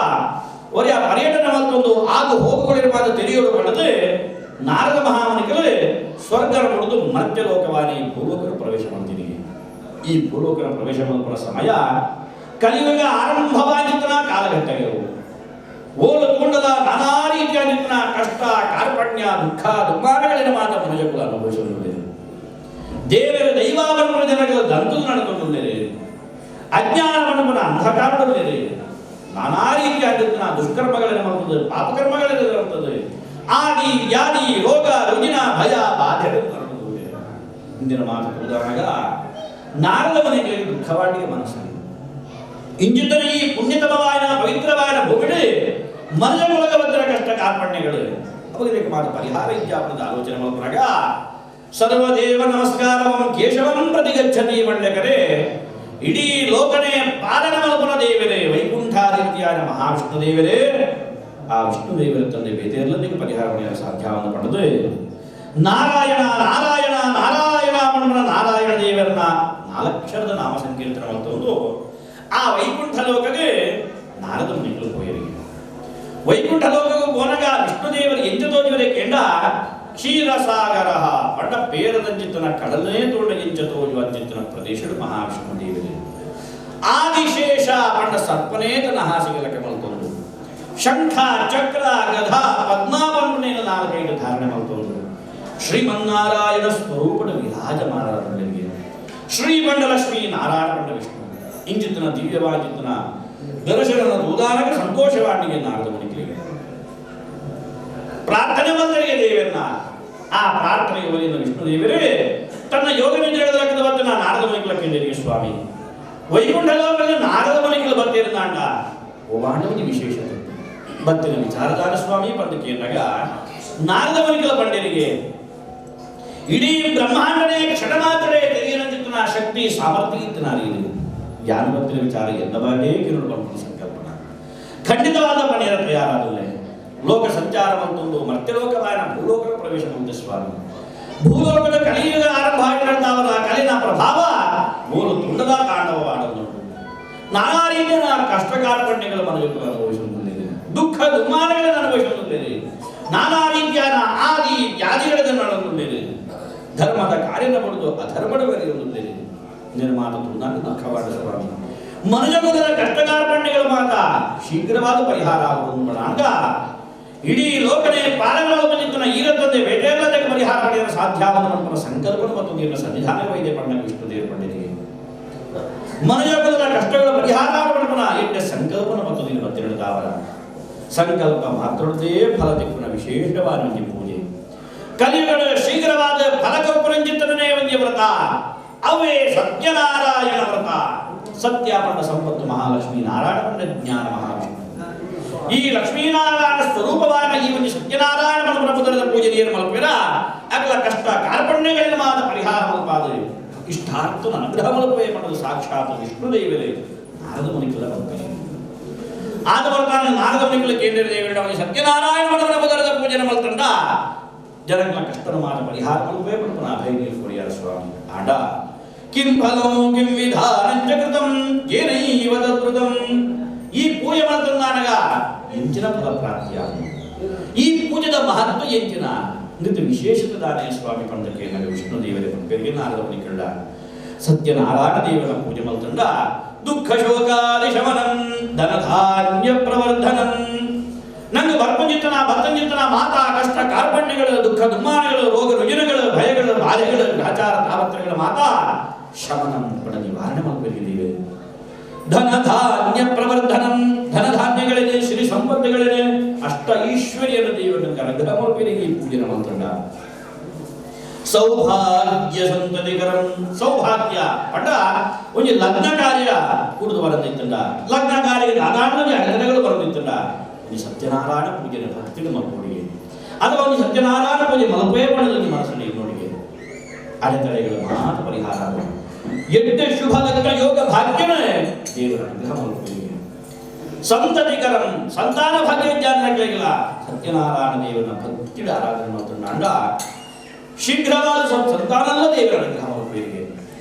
ಒರೆಯ ಪರ್ಯಟನೆ ಮತ್ತೊಂದು ಆಗು ಹೋಗುಗಳಿನ ಮಾತು ತಿಳಿಯೋಡು ಪಡೆದು ನಾರದ ಮಹಾಮುನಿಗಳು ಸ್ವರ್ಗನ ಮುಡಿದು ಮರ್ತ್ಯಲೋಕವಾನಿ ಭೂಲೋಕನ ಪ್ರವೇಶ ಮಾಡ್ತೀನಿ ಈ ಭೂಲೋಕನ ಪ್ರವೇಶ ಮಾಡುವ ಸಮಯ ಕಲಿಯುಗ ಆರಂಭವಾಗಿದ್ದನ ಕಾಲಘಟ್ಟಗಳು ಓಲು ಕೊಂಡದ ನಾನಾ ರೀತಿಯಾಗಿದ್ದನ ಕಷ್ಟ ಕಾರ್ಪಣ್ಯ ದುಃಖ ದುಮ್ಮಾನಗಳಿನ ಮಾತ್ರ ಮನುಜಕುಲ ಅನುಭವಿಸಲಿದೆ ದೇವರ ದೈವಾವಲಂಬನ ಜನಗಳ ದಂತದು ನಡೆದುಕೊಂಡಿದೆ ಅಜ್ಞಾನ ಮನುಪನ ಅಂಧಕಾರದಲ್ಲಿದೆ ನಾನಾ ರೀತಿಯಾಗಿದ್ದನ ದುಷ್ಕರ್ಮಗಳನ್ನು ಮಾಡ್ತದೆ ಪಾಪಕರ್ಮಗಳನ್ನು ಮಾಡ್ತದೆ ಆದಿ ವ್ಯಾಧಿ ರೋಗ ರುಜಿನ ಭಯ ಬಾಧೆಗಳು ಬರುತ್ತದೆ ಹಿಂದಿನ ಮಾತು ಕೂದಾಗ ನಾರದ ಮನೆಗೆ ದುಃಖವಾಟಿಗೆ ಮನಸ್ಸು ಇಂಜಿತನ ಈ ಪುಣ್ಯತಮವಾಯನ ಪವಿತ್ರವಾಯನ ಭೂಮಿಡಿ ಮನದೊಳಗ ಬಂದಿರ ಕಷ್ಟ ಕಾರ್ಪಣ್ಯಗಳು ಅವಾಗ ಇದಕ್ಕೆ ಮಾತು ಪರಿಹಾರ ಇತ್ಯಾಪದ ಆಲೋಚನೆ ಮಾಡುವಾಗ ಸರ್ವದೇವ ನಮಸ್ಕಾರವಂ ಕೇಶವಂ ಪ್ರತಿ ಗಚ್ಚತಿ ಮಂಡ್ಯಕರೆ ಇಡೀ ಲೋಕನೇ ಪಾಲನ ಮಲ್ಪನ ದೇವರೇ ವೈಕುಂಠಾದಿತ್ಯಾನ ಮಹಾವಿಷ್ಣು ದೇವರೇ ಆ ವಿಷ್ಣು ದೇವರ ತಂದೆ ಬೇತೆಲ್ಲದಕ್ಕೆ ಪರಿಹಾರ ಪಡೆಯಲು ಸಾಧ್ಯವನ್ನು ಪಡೆದು ನಾರಾಯಣ ನಾರಾಯಣ ನಾರಾಯಣ ಮಣ್ಮನ ನಾರಾಯಣ ದೇವರನ್ನ ನಾಲ್ಕಕ್ಷರದ ನಾಮ ಸಂಕೀರ್ತನ ಮತ್ತೊಂದು ಆ ವೈಕುಂಠ ಲೋಕಕ್ಕೆ ನಾರದ ಮುನಿಗಳು ಹೋಯರಿಗೆ Vaikuntha ಲೋಕಗೂ ಪೋನಗ ವಿಷ್ಣುದೇವರು ಎಂಚ ತೋಜುವರೆ ಕೆಂಡ ಕ್ಷೀರಸಾಗರ ಪಂಡ ಪೇರದಂಚಿತ್ತನ ಕಡಲನೇ ತೋಂಡ ಎಂಚ ತೋಜುವಂಚಿತ್ತನ ಪ್ರದೇಶಡು ಮಹಾವಿಷ್ಣುದೇವರು. ಆದಿಶೇಷ ಪಂಡ ಸರ್ಪನೇ ತನ್ನ ಹಾಸಿಗೆಲಕ್ಕೆ ಮಲ್ತೊಂದು ಶಂಖ ಚಕ್ರ ಗಧ ಪದ್ಮಾಪನ್ನೇನ ನಾಲ್ಕೈದು ಧಾರಣೆ ಮಲ್ತೊಂದು ಶ್ರೀಮನ್ನಾರಾಯಣ ಸ್ವರೂಪದ ವಿರಾಜಮಾನರಿಗೆ ಶ್ರೀಮಂಡಲಕ್ಷ್ಮೀ ನಾರಾಯಣ ಪಂಡ ವಿಷ್ಣು ಇಂಚಿತ್ತನ ದಿವ್ಯವಾಗಿತ್ತನ ದರ್ಶನದ ದೂದಾನಕ ಸಂತೋಷವಾಣಿಗೆ ನಾರದ ಮುನಿಗಳಿಗೆ ಪ್ರಾರ್ಥನೆ ಮಂದರಿಗೆ ದೇವರನ್ನ. ಆ ಪ್ರಾರ್ಥನೆಗೆ ಒಲಿನ ವಿಷ್ಣು ದೇವರೇ ತನ್ನ ಯೋಗ ನಿದ್ರೆಗಳ ಬತ್ತ ನಾರದ ಮುನಿಗಳ ಕೇಳಿರಿಗೆ ಸ್ವಾಮಿ ವೈಕುಂಠ ಲೋಕದಲ್ಲಿ ನಾರದ ಮುನಿಗಳ ಬತ್ತಿರುತ್ತಾಂಡ ಓವಾಣಿ ವಿಶೇಷತೆ ಬತ್ತಿನ ವಿಚಾರದಾನ ಸ್ವಾಮಿ ಬಂದು ಕೇಳಿದಾಗ ನಾರದ ಮುನಿಗಳ ಬಂಡರಿಗೆ ಇಡೀ ಬ್ರಹ್ಮಾಂಡನೇ ಕ್ಷಣ ಮಾತ್ರವೇ ತೆರೆಯನಂತಿತ್ತನ ಶಕ್ತಿ ಸಾಮರ್ಥ್ಯ ಇತ್ತನಾರೀನು ಯಾರು ಬತ್ತಿನ ವಿಚಾರ ಎಲ್ಲ ಬಾಗೇ ಕಿರುಳು ಬಂದ ಸಂಕಲ್ಪನ ಖಂಡಿತವಾದ ಪಣಿಯರ ತಯಾರಾದಲ್ಲೇ ಲೋಕ ಸಂಚಾರ ಬಂತೊಂದು ಮರ್ತ್ಯಲೋಕವಾಯನ ಭೂಲೋಕದ ಪ್ರವೇಶ ಬಂತು ಸ್ವಾಮಿ. ಭೂಲೋಕದ ಕಲಿಯುಗ ಆರಂಭ ಆಗಿರ್ತಾವಲ್ಲ ಕಲಿನ ಪ್ರಭಾವ ಮೂರು ತುಂಡದ ತಾಂಡವವಾಡಲು ನಾನಾ ರೀತಿಯ ಕಷ್ಟ ಕಾರ್ಪಣ್ಯಗಳ ಮನವಿಗಳು ಅನುಭವಿಸುತ್ತಿದ್ದೇನೆ, ದುಃಖ ದುಮ್ಮಾನಗಳನ್ನು ಅನುಭವಿಸುತ್ತಿದ್ದೇನೆ, ನಾನಾ ರೀತಿಯ ಆದಿ ವ್ಯಾಧಿಗಳನ್ನು ಅನುಭವಿಸುತ್ತಿದ್ದೇನೆ, ಧರ್ಮದ ಕಾರ್ಯನ ಪಡೆದು ಅಧರ್ಮದ ಬರೆಯುತ್ತಿದ್ದೇನೆ. ನಿರ್ಮಾಣ ತುಂಡಾಗ ದುಃಖವಾದ ಸ್ವಾಮಿ ಮನುಜಗುಲದ ಕಷ್ಟ ಕಾರ್ಪಣ್ಯಗಳ ಮಾತ ಶೀಘ್ರವಾದ ಪರಿಹಾರ ಆಗುವುದು ಅಂಗ ಇಡೀ ಲೋಕನೇ ಪಾಲನೆಗಳು ಬಂದಿದ್ದನ ಈರತ್ತಂದೆ ಬೇಟೆಲ್ಲದಕ್ಕೆ ಪರಿಹಾರ ಪಡೆಯಲು ಸಾಧ್ಯವಾದ ಸಂಕಲ್ಪನ ಮತ್ತು ನೀರಿನ ಸನ್ನಿಧಾನವೈದೆ ಪಂಡ ವಿಷ್ಣು ದೇವರು ಪಂಡಿತರಿಗೆ ಮನುಜಗುಲದ ಕಷ್ಟಗಳ ಪರಿಹಾರ ಪಡೆದ ಎಟ್ಟ ಸಂಕಲ್ಪನ ಮತ್ತು ನೀರು ಬತ್ತಿರುತ್ತಾವರ ಸಂಕಲ್ಪ ಮಾತ್ರದೇ ಫಲ ತಿಕ್ಕುನ ವಿಶೇಷವಾದ ಒಂದು ಪೂಜೆ ಕಲಿಯುಗದ ಶೀಘ್ರವಾದ ಫಲಕಲ್ಪರಂಜಿತನೇ ಒಂದು ವ್ರತ ಅವೇ ಸತ್ಯನಾರಾಯಣ ವ್ರತ. ಸತ್ಯ ಪಂಡ ಸಂಪತ್ತು ಮಹಾಲಕ್ಷ್ಮೀ ನಾರಾಯಣ ಪಂಡ ಜ್ಞಾನ ಮಹಾವಿಷ್ಣು ಈ ಲಕ್ಷ್ಮೀನಾರಾಯಣ ಸ್ವರೂಪವಾದ ಈ ಒಂದು ಸತ್ಯನಾರಾಯಣ ಪ್ರಭುದರದ ಪೂಜೆ ಏನು ಮಲ್ಪೇರ ಅಗಲ ಕಷ್ಟ ಕಾರ್ಪಣ್ಯಗಳಿಂದ ಮಾತ ಪರಿಹಾರ ಮಲ್ಪಾದರೆ ಇಷ್ಟಾರ್ಥನ ಅನುಗ್ರಹ ಮಲ್ಪೇ ಮಾಡೋದು ಸಾಕ್ಷಾತ್ ವಿಷ್ಣು ದೇವರೇ ನಾರದ ಮುನಿಕುಲ ಮಲ್ಪೇ. ಆದ ಬರ್ತಾನೆ ನಾರದ ಮುನಿಕುಲ ಕೇಂದ್ರ ದೇವರ ಸತ್ಯನಾರಾಯಣ ಪ್ರಭುದರದ ಪೂಜೆ ಮಲ್ತಂಡ ಜನಗಳ ಕಷ್ಟನ ಮಾತ ಪರಿಹಾರ ಮಲ್ಪೇ ಮಲ್ಪನ ಅಭಯ ನೀರು ಕೊಡಿಯಾರ ಸ್ವಾಮಿ. ಆಡ ಕಿಂ ಫಲಂ ಕಿಂ ವಿಧಾನಂಚ ಕೃತಂ ಏನೈವ ತದ್ವೃತಂ. ಈ ಪೂಜೆ ಮಾಡ್ತಂದಾನಗ ಎಂಚಿನ ಫಲ ಪ್ರಾಪ್ತಿಯ ಈ ಪೂಜೆದ ಮಹತ್ವ ಎಂಚಿನ ನೃತ್ಯ ವಿಶೇಷತೆ ದಾನೆ ಸ್ವಾಮಿ ಪಂಡಕ್ಕೆ ನಗ ವಿಷ್ಣು ದೇವರೇ ಬೆರಗಿನ ನಾರದ ಮುನಿಕಳ್ಳ ಸತ್ಯನಾರಾಯಣ ದೇವರ ಪೂಜೆ ಮಲ್ತಂಡ ದುಃಖ ಶೋಕಾದಿ ಶಮನಂ ಧನಧಾನ್ಯ ಪ್ರವರ್ಧನಂ. ನಂಗೆ ಬರ್ಪಂಜಿತನ ಭತ್ತಂಜಿತನ ಮಾತಾ ಕಷ್ಟ ಕಾರ್ಪಣ್ಯಗಳು ದುಃಖ ದುಮ್ಮಾನಗಳು ರೋಗ ರುಜಿನಗಳು ಭಯಗಳು ಬಾಧೆಗಳು ಗ್ರಹಚಾರ ತಾಪತ್ರಗಳ ಮಾತಾ ಶಮನಂ ಪಡ ನಿವಾರಣೆ ಮಲ್ಪೆರಿಗಿದ್ದೀವಿ. ಧನಧಾನ್ಯ ಪ್ರವರ್ಧನಂ ಧನಧಾನ್ಯಗಳೇನೆ ಶ್ರೀ ಸಂಪತ್ತುಗಳೇನೆ ಅಷ್ಟ ಐಶ್ವರ್ಯನ ದೇವರನ್ನು ಅನುಗ್ರಹ ಮಲ್ಪೆರಿಗೆ ಈ ಪೂಜೆ ಮಂತ್ರಣ. ಸೌಭಾಗ್ಯ ಸಂತತಿಕರಂ ಸೌಭಾಗ್ಯ ಪಂಡ ಒಂದು ಲಗ್ನ ಕಾರ್ಯ ಕೂಡುದು ಬರಂದಿತ್ತಂಡ ಲಗ್ನ ಕಾರ್ಯ ನಾನಾಂಡ ಅಡೆತಡೆಗಳು ಬರಂದಿತ್ತಂಡ ಈ ಸತ್ಯನಾರಾಯಣ ಪೂಜೆನ ಭಕ್ತಿಗೆ ಮಲ್ಪೋಡಿಗೆ ಅಥವಾ ಒಂದು ಸತ್ಯನಾರಾಯಣ ಪೂಜೆ ಮಲ್ಪೇ ಪಡೆದಲ್ಲಿ ಮನಸ್ಸಲ್ಲಿ ನೋಡಿಗೆ ಅಡೆತಡೆಗಳು ಮಾತ್ರ ಪರಿಹಾರ ಎಡ್ಡೆ ಶುಭ ಲಗ್ನ ಯೋಗ ಭಾಗ್ಯನೇ ದೇವರ ಅನುಗ್ರಹ ಮಲ್ಪೋಡಿಗೆ. ಸಂತತಿಕರಂ ಸಂತಾನ ಭಾಗ್ಯ ವಿದ್ಯಾರ್ಥಿಗಳಿಲ್ಲ ಸತ್ಯನಾರಾಯಣ ದೇವರನ್ನ ಭಕ್ತಿಯ ಆರಾಧನೆ ಮಾಡ್ತಂಡ ಶೀಘ್ರವಾದ ಸಂತಾನಲ್ಲ ದೇವರ ಅನುಗ್ರಹ ಮಲ್ಪೋಡಿಗೆ.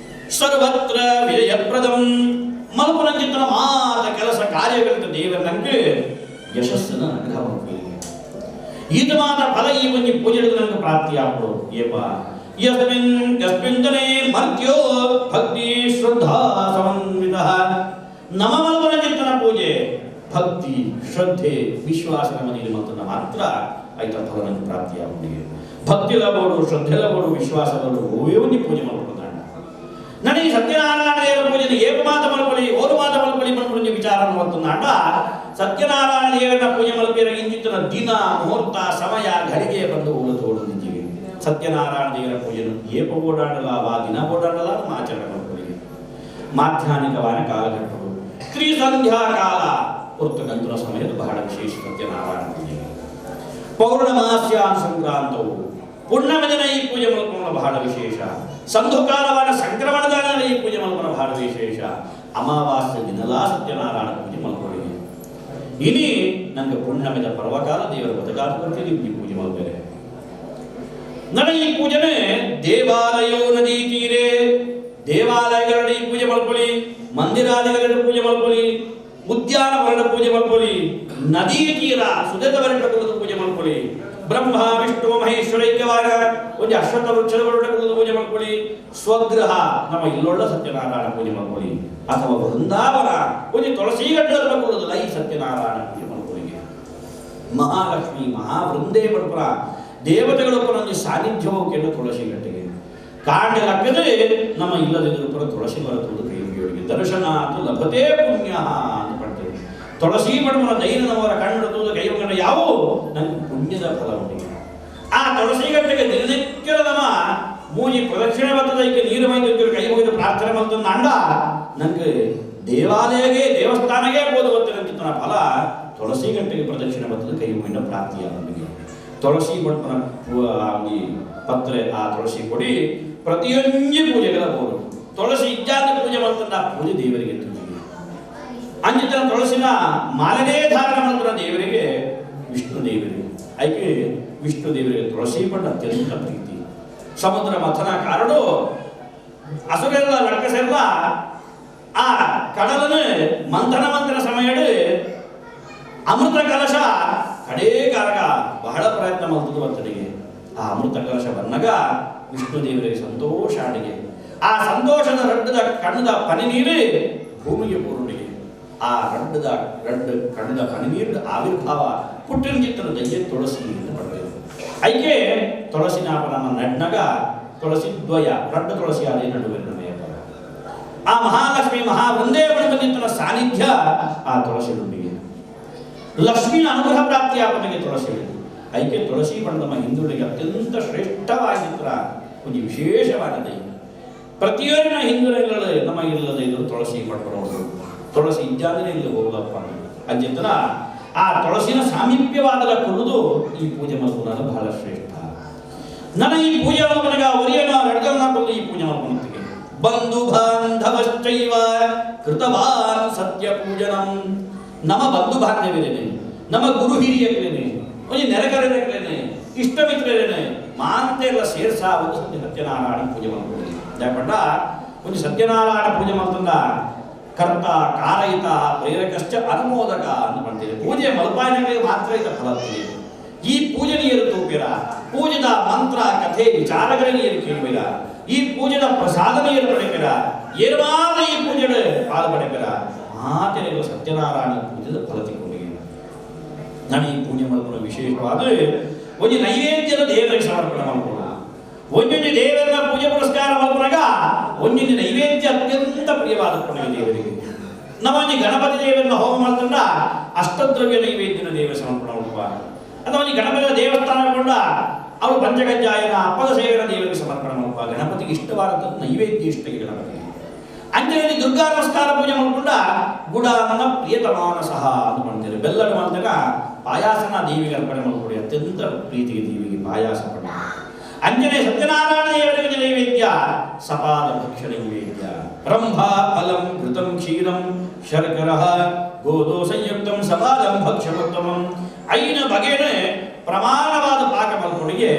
ಸರ್ವತ್ರ ವಿಜಯಪ್ರದಂ ಮಲ್ಪನಂಜಿತನ ಮಾತ ಕೆಲಸ ಕಾರ್ಯಗಳಿಂದ ದೇವರನ್ನಂಗೆ ಯಶಸ್ಸನ್ನು ಅನುಗ್ರಹ ಮಲ್ಪೋಡಿಗೆ. ಈತ ಮಾತ್ರ ಫಲ ಈ ಒಂದು ಪೂಜೆ ನನಗೆ ಪ್ರಾಪ್ತಿಯಾಗು ಏಪ ಯಸ್ಮಿನ್ ಕಸ್ಮಿನ್ ಜನೇ ಮರ್ತ್ಯೋ ಭಕ್ತಿ ಶ್ರದ್ಧಾ ಸಮನ್ವಿತಃ. ನಮ ಮಲ್ಪನಂಜಿತನ ಪೂಜೆ ಭಕ್ತಿ ಶ್ರದ್ಧೆ ವಿಶ್ವಾಸ ಮನೆಯಲ್ಲಿ ಮಾತ್ರ ಮಾತ್ರ ಆಯ್ತ ಫಲ ನನಗೆ ಪ್ರಾಪ್ತಿಯಾಗುತ್ತಿದೆ. ಭಕ್ತಿ ಲಬೋಡು ಶ್ರದ್ಧೆ ಲಬೋಡು ವಿಶ್ವಾಸ ಲಬೋಡು ಓವೇ ಒಂದು ಪೂಜೆ ಮಾಡ್ಕೊತಾಂಡ ನನಗೆ ಸತ್ಯನಾರಾಯಣ ದೇವರ ಪೂಜೆ ಏಕ ಮಾತ ಮಲ್ಪೊಳಿ ಓರು ಮಾತ ಮಲ್ಪೊಳಿ ಮಲ್ಪೊಳಿ ವಿಚಾರ ಮಾಡ್ತಂದಾಂಡ ಸತ್ಯನಾರಾಯಣ ದೇವರ ಪೂಜೆ ಮಲ್ಪಿರ ಇಂಜಿತನ ದಿನ ಮುಹೂರ್ತ ಸಮಯ ಘಳಿಗೆ ಬಂದು ಓಡು ತೋಡುತ್ತಿದ್ದೀವಿ. ಸತ್ಯನಾರಾಯಣ ದೇವರ ಪೂಜೆಯನ್ನು ಏಪ ಓಡಾಡಲ್ಲ ವಾ ದಿನ ಓಡಾಡಲ್ಲ ನಮ್ಮ ಆಚರಣೆ ಮಲ್ಪೊಳಿ. ಮಾಧ್ಯಾಹ್ನಿಕವಾದ ಕಾಲಘಟ್ಟಗಳು ತ್ರಿಸಂಧ್ಯಾ ಕಾಲ ಹೊರ್ತಕ್ಕಂಥ ಸಮಯದ ಬಹಳ ವಿಶೇಷ ಸತ್ಯನಾರಾಯಣ ಪೂಜೆ. ಪೌರ್ಣಮಾಸ್ಯಾನ್ ಸಂಕ್ರಾಂತವು ಪೂರ್ಣಮ ದಿನ ಈ ಪೂಜೆ ಮಲ್ಪನ ಬಹಳ ವಿಶೇಷ. ಸಂಧುಕಾಲವಾದ ಸಂಕ್ರಮಣದ ಈ ಪೂಜೆ ಮಲ್ಪನ ಬಹಳ ವಿಶೇಷ. ಅಮಾವಾಸ್ಯ ದಿನಲಾ ಸತ್ಯನಾರಾಯಣ ಪೂಜೆ ಮಲ್ಪೊಳಿಗೆ. ಇನಿ ನಂಗೆ ಪುಣ್ಯಮಿದ ಪರ್ವಕಾಲ ದೇವರ ಬದಕಾಲ ಬರ್ತೀರಿ ಈ ಪೂಜೆ ಮಲ್ಪೇರೆ. ನನಗೆ ಈ ಪೂಜೆನೆ ದೇವಾಲಯೋ ನದಿ ತೀರೆ ದೇವಾಲಯಗಳಲ್ಲಿ ಪೂಜೆ ಮಲ್ಪೊಳಿ, ಮಂದಿರಾದಿಗಳಲ್ಲಿ ಪೂಜೆ ಮಲ್ಪೊಳಿ, ಉದ್ಯಾನವನದ ಪೂಜೆ ಮಲ್ಪೊಳಿ, ನದಿ ತೀರ ಸುದೇತ ಬರೆಟುಕೊಳ್ಳೋದು ಪೂಜೆ ಮಾಡ್ಕೊಳ್ಳಿ. ಬ್ರಹ್ಮ ವಿಷ್ಣು ಮಹೇಶ್ವರೈಕ್ಯವಾರ ಒಂದು ಅಶ್ವತ್ಥ ವೃಕ್ಷದ ಬರಟುಕೊಳ್ಳೋದು ಪೂಜೆ ಮಾಡ್ಕೊಳ್ಳಿ. ಸ್ವಗೃಹ ನಮ್ಮ ಇಲ್ಲೊಳ್ಳ ಸತ್ಯನಾರಾಯಣ ಪೂಜೆ ಮಾಡ್ಕೊಳ್ಳಿ. ಅಥವಾ ವೃಂದಾವನ ಒಂದು ತುಳಸಿ ಗಡ್ಡದ ಕೊಡೋದಿಲ್ಲ ಈ ಸತ್ಯನಾರಾಯಣ ಪೂಜೆ ಮಾಡ್ಕೊಳ್ಳಿ. ಮಹಾಲಕ್ಷ್ಮಿ ಮಹಾವೃಂದೇ ಪಡ್ಪುರ ದೇವತೆಗಳೊಬ್ಬರೊಂದು ಸಾನ್ನಿಧ್ಯವು ಕೆಂಡು ತುಳಸಿ ಗಟ್ಟಿಗೆ ಕಾಂಡ ಲಕ್ಕದೆ ನಮ್ಮ ಇಲ್ಲದಿದ್ದರೂ ಪುರ ತುಳಸಿ ಮರ ತುಳಿದು ಕೈ ಮುಗಿಯೋರಿಗೆ ದರ್ಶನ ಅದು ಲಭತೆ ಪುಣ್ಯ ಅಂತ ಪಡ್ತೇವೆ. ತುಳಸಿ ಪಡುವನ ದೈನದವರ ಕಣ್ಣು ತೂದು ಕೈ ಮುಗಿದ ಯಾವುವು ನಂಗೆ ಪುಣ್ಯದ ಫಲ ಉಂಟಿಗೆ. ಆ ತುಳಸಿ ಗಟ್ಟಿಗೆ ದಿನನಿತ್ಯದ ನಮ್ಮ ಮೂಜಿ ಪ್ರದಕ್ಷಿಣೆ ಬರ್ತದಕ್ಕೆ ನೀರು ಮೈದು ಕೈ ಮುಗಿದು ಪ್ರಾರ್ಥನೆ ಮಾಡ್ತಂದ ಅಂಡ ನಂಗೆ ದೇವಾಲಯಗೆ ದೇವಸ್ಥಾನಕ್ಕೆ ಬೋಧವತ್ತಿನ ಫಲ ತುಳಸಿ ಗಂಟೆಗೆ ಪ್ರದಕ್ಷಿಣೆ ಬರ್ತದೆ ಕೈ ಮುಗಿದ ಪ್ರಾಪ್ತಿಯ ನಮಗೆ. ತುಳಸಿ ಬಡ್ಪನ ಪತ್ರೆ ಆ ತುಳಸಿ ಕೊಡಿ ಪ್ರತಿಯೊಂದು ಪೂಜೆಗಳ ಬೋದು. ತುಳಸಿ ಇಜ್ಜಾದ ಪೂಜೆ ಮಾಡ್ತಂದ ಪೂಜೆ ದೇವರಿಗೆ ತುಜಿಗೆ. ಅಂಜಿತನ ತುಳಸಿನ ಮಾಲನೇ ಧಾರಣ ಮಾಡ್ತಾರ ದೇವರಿಗೆ ವಿಷ್ಣು ದೇವರಿಗೆ. ಅದಕ್ಕೆ ವಿಷ್ಣು ದೇವರಿಗೆ ತುಳಸಿ ಬಣ್ಣ ಅತ್ಯಂತ ಪ್ರೀತಿ. ಸಮುದ್ರ ಮಥನ ಕಾರಡು ಅಸುರೆಲ್ಲ ಲಡ್ಕಸೆಲ್ಲ ಆ ಕಡಲನ್ನು ಮಂಥನ ಮಂಥನ ಸಮಯ ಅಮೃತ ಕಲಶ ಕಡೇ ಕಾರಕ ಬಹಳ ಪ್ರಯತ್ನ ಮಾಡ್ತದ್ದು ಬರ್ತಡೆಗೆ. ಆ ಅಮೃತ ಕಲಶ ಬಂದಾಗ ವಿಷ್ಣು ದೇವರಿಗೆ ಸಂತೋಷ ಅಡಿಗೆ. ಆ ಸಂತೋಷದ ರಡ್ಡದ ಕಣ್ಣದ ಪನಿ ನೀರು ಭೂಮಿಗೆ ಪೂರ್ಣಿಗೆ. ಆ ರಡ್ಡದ ರಡ್ಡು ಕಣ್ಣದ ಪನಿ ನೀರಿನ ಆವಿರ್ಭಾವ ಪುಟ್ಟಿನ ಚಿತ್ರದ ದಯ್ಯ ತುಳಸಿ ಎಂದು ಪಡ್ತೇವೆ. ಐಕೆ ತುಳಸಿನಾಪ ನಮ್ಮ ನಡ್ನಗ ತುಳಸಿ ದ್ವಯ ರಡ್ಡ ತುಳಸಿ ಅದೇ ನಡುವೆ ನಮೆಯಪ್ಪರ ಆ ಮಹಾಲಕ್ಷ್ಮಿ ಮಹಾವೃಂದೇ ಬಂದಿತ್ತನ ಸಾನ್ನಿಧ್ಯ ಆ ತುಳಸಿಯೊಂದಿಗೆ ಲಕ್ಷ್ಮಿಯ ಅನುಗ್ರಹ ಪ್ರಾಪ್ತಿಯಾಪನಿಗೆ ತುಳಸಿ. ಐಕೆ ತುಳಸಿ ಬಣ್ಣದ ಹಿಂದುಳಿಗೆ ಅತ್ಯಂತ ಶ್ರೇಷ್ಠವಾಗಿತ್ತರ ಒಂದು ವಿಶೇಷವಾಗಿದೆ. ಪ್ರತಿಯೊಂದಿನ ಹಿಂದುಳಿಗಳು ನಮ್ಮ ಇಲ್ಲದೆ ಇದ್ರು ತುಳಸಿ ಪಡ್ಕೊಳ್ಳೋದು ತುಳಸಿ ಇದ್ದಾದರೆ ಇಲ್ಲಿ ಹೋಗಲಪ್ಪ ಅಂಜಿತರ ಆ ತುಳಸಿನ ಸಾಮೀಪ್ಯವಾದ ಕೊಡುವುದು ಈ ಪೂಜೆ ಮಲ್ಪುನಾದ ಬಹಳ ಶ್ರೇಷ್ಠ. ನನ್ನ ಈ ಪೂಜೆ ಮಲ್ಪನಾಗ ಒರಿಯನ ರಡ್ಗನ್ನ ಕೊಲ್ಲು ಈ ಪೂಜೆ ಮಲ್ಪನೊತ್ತಿಗೆ ಬಂಧು ಬಾಂಧವಶ್ಚೈವ ಕೃತವಾನ್ ಸತ್ಯ ಪೂಜನಂ. ನಮ್ಮ ಬಂಧು ಬಾಂಧವ್ಯರೇನೆ, ನಮ್ಮ ಗುರು ಹಿರಿಯರೇನೆ, ಒಂದು ನೆರೆಕರೆರೇನೆ, ಇಷ್ಟ ಮಿತ್ರರೇನೆ ಮಾಂತೆ ಎಲ್ಲ ಸೇರ್ಸ ಒಂದು ಸತ್ಯ ಸತ್ಯನಾರಾಯಣ ಪೂಜೆ ಮಾಡ್ಕೊಳ್ಳಿ. ಯಾಕಂಡ ಒಂದು ಸತ್ಯನಾರಾಯಣ ಪೂಜೆ ಮಾಡ್ತಂದ ಕರ್ತ ಕಾರಯಿತ ಪ್ರೇರಕಶ್ಚ ಅನುಮೋದಕ ಅಂತ ಮಾಡ್ತೀರಿ. ಪೂಜೆ ಮಲ್ಪಾಯನಗಳಿಗೆ ಮಾತ್ರ ಇದ ಫಲ. ಈ ಪೂಜೆ ನೀರು ತೂಪಿರ, ಪೂಜೆದ ಮಂತ್ರ ಕಥೆ ವಿಚಾರಗಳ ನೀರು ಕೇಳುವಿರ, ಈ ಪೂಜೆದ ಪ್ರಸಾದ ನೀರು ಪಡೆಪಿರ, ಏನಾದ ಈ ಪೂಜೆ ಪಾಲು ಪಡೆಪಿರ ಮಾತೆರೆಗಳು ಸತ್ಯನಾರಾಯಣ ಪೂಜೆದ ಫಲ ತಿಕ್ಕೊಂಡಿಗೆ. ನಾನು ಈ ಪೂಜೆ ಮಾಡ್ಕೊಳ್ಳೋ ವಿಶೇಷವಾದ ಒಂದು ನೈವೇದ್ಯದ ದೇವರಿಗೆ ಸಮರ್ಪಣೆ ಮಾಡ್ಕೊಳ್ಳೋಣ. ಒಂದೊಂದು ದೇವರನ್ನ ಪೂಜೆ ಪುರಸ್ಕಾರ ಮಾಡ್ಕೊಂಡಾಗ ಒಂದೊಂದು ನೈವೇದ್ಯ ಅತ್ಯಂತ ಪ್ರಿಯವಾದ ಕೊಡುಗೆ ದೇವರಿಗೆ. ನಮ್ಮಲ್ಲಿ ಗಣಪತಿ ದೇವರನ್ನ ಹೋಮ ಮಾಡ್ಕೊಂಡ ಅಷ್ಟದ್ರವ್ಯ ನೈವೇದ್ಯನ ದೇವರ ಸಮರ್ಪಣೆ ಮಾಡುವ, ಅಥವಾ ಒಂದು ಗಣಪತಿಯ ದೇವಸ್ಥಾನ ಕೊಂಡ ಅವರು ಪಂಚಕಜ್ಜಾಯನ ಅಪ್ಪದ ಸೇವೆಯ ದೇವರಿಗೆ ಸಮರ್ಪಣೆ ಮಾಡುವ. ಗಣಪತಿಗೆ ಇಷ್ಟವಾದಂಥದ್ದು ನೈವೇದ್ಯ ಇಷ್ಟಕ್ಕೆ ಗಣಪತಿಗೆ. ಅಂಜನಲ್ಲಿ ದುರ್ಗಾ ನಮಸ್ಕಾರ ಪೂಜೆ ಮಾಡಿಕೊಂಡ ಗುಡಾನನ ಪ್ರಿಯತಮಾನ ಸಹ ಅಂತ ಮಾಡ್ತಾರೆ. ಬೆಲ್ಲನ್ನು ಮಾಡಿದಾಗ ಪಾಯಾಸನ ದೇವಿಗೆ ಅರ್ಪಣೆ ಮಾಡಿಕೊಡಿ, ಅತ್ಯಂತ ಪ್ರೀತಿಗೆ ದೇವಿಗೆ ಪಾಯಾಸ ಪಡ. ಅಂಜನೆ ಸತ್ಯನಾರಾಯಣ ದೇವರಿಗೆ ನೈವೇದ್ಯ ಸಪಾದ ಭಕ್ಷ ನೈವೇದ್ಯ. ಬ್ರಹ್ಮ ಫಲಂ ಘೃತಂ ಕ್ಷೀರಂ ಶರ್ಕರಃ ಗೋದೋ ಸಂಯುಕ್ತಂ ಸಪಾದಂ ಭಕ್ಷ್ಯಮುತ್ತಮಂ. ಐನ ಬಗೆನೆ ಪ್ರಮಾಣವಾದ ಪಾಕ ಮಲ್ಕೊಡಿಗೆ